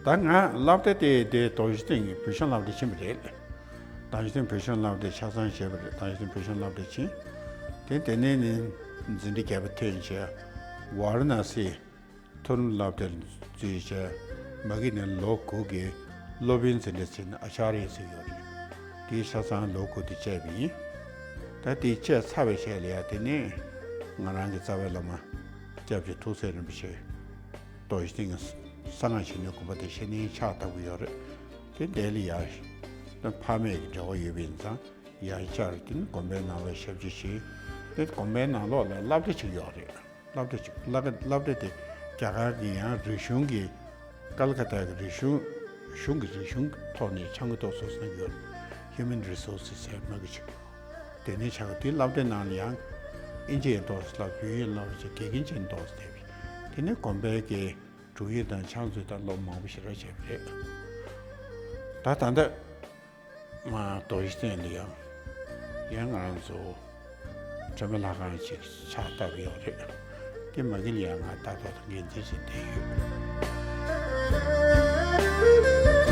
ད་ང་སློབ་གྲྭ་དེ་དེ་རྡོ་རྗེ་གདན་གྱི་བོད་གཞུང་སློབ་གྲྭ་ཕྱིན་པ་རེད། རྡོ་རྗེ་གདན་བོད་གཞུང་སློབ་གྲྭ་ཆ་ཚང་བྱས་པ་རེད། རྡོ་རྗེ་གདན་བོད་གཞུང་སློབ་གྲྭ་ཕྱིན། དེ་དེ་ནས་ནི་འཛིན་གྲྭ་བརྒྱད་པ་ཐོན་བྱས། ཝཱ་ར་ཎ་སི་མཐོ་རིམ་སློབ་གྲྭར་འཛུལ་བྱས། མ་གི་ནས་ལོ་དགུ་གི་སློབ་དཔོན་འཛིན་གྲྭ་ཟེར་ནས་ཨ་ཅཱརྱ་ཟེར་ཡོད་རེད། དེའི་ཆ་ཚང་ལོ་དགུ་དེ་བྱས་པ་ཡིན། ད་དེ་བྱས་ཚར་བའི་རྗེས་ལ་ཡ་དེ་ནས་ང་རང་གི་རྩ་བའི་བླ་མ་སྐྱབས་རྗེ་ཐུགས་སྲས་རིན་པོ་ཆེ་རྡོ་རྗེ་གདན་གྱི་གསང་སྔགས་ཆོས་གླིང་དགོན་པ་དེ་གཞི་ནས་ཕྱག་བཏབ་ཀྱི་ཡོད་རེད། དེ་འདྲ་ལ་ཡ་ཕ་མེས་ཀྱི་འབྲེལ་བ་ཡོད་པ་ཡིན་ཙང་ཡ་བཅར། དེ་ནི་དགོན་པའི་ནང་ལ་ཞབས་ཕྱི་བྱས། དེ་དགོན་པའི་ནང་ལོགས་ལ་སློབ་གྲྭ་ཅིག་ཡོད་རེད། སློབ་གྲྭ་ཅིག་སློབ་སློབ་གྲྭ་དེ་རྒྱ་གར་གྱི་ཡང་རིག་གཞུང་གི་ཀལ་ཀ་ཏ་གི་རིག་གཞུང་གཞུང་གི་རིག་གཞུང་ཐོག་ནས་སྦྱང་དགོས་འདུག་བཟོ་བསམ་ཡོད། Human Resources ཟེར་མ་གི་ཅིག་དེ་ནས་ཆགས། དེ་སློབ་གྲྭའི་ནང་ལ་ཡང་ཨིན་ཇི་ཡི་ཏོག་ཙམ་སློབ། བོད་ཡིག་སློབ་ཅིག་དགེ་རྒན་ཅིག་ཏོག་ཙམ་བསྡད་པས། དེ་ནས་དགོན་པའི་གི་དྲུང་ཡིག་དང་ཕྱག་མཛོད་དང་སློབ་མང་པོ་ཞིག་ར་བྱས་པ་རེད། ད་ད་ལྟ་མ་རྡོ་རྗེ་གདན་ལ་ཡང་ཡང་ང་རང་ཚོ་དྲི་མེད་ལྷ་ཁང་ཅིག་ཕྱག་བཏབ་ཡོད་རེད། དེ་མ་གི་ལ་ཡང་ང་ལྟ་རྟོག་དང་འགན་འཛིན་ཞིག་བསྡད་ཡོད།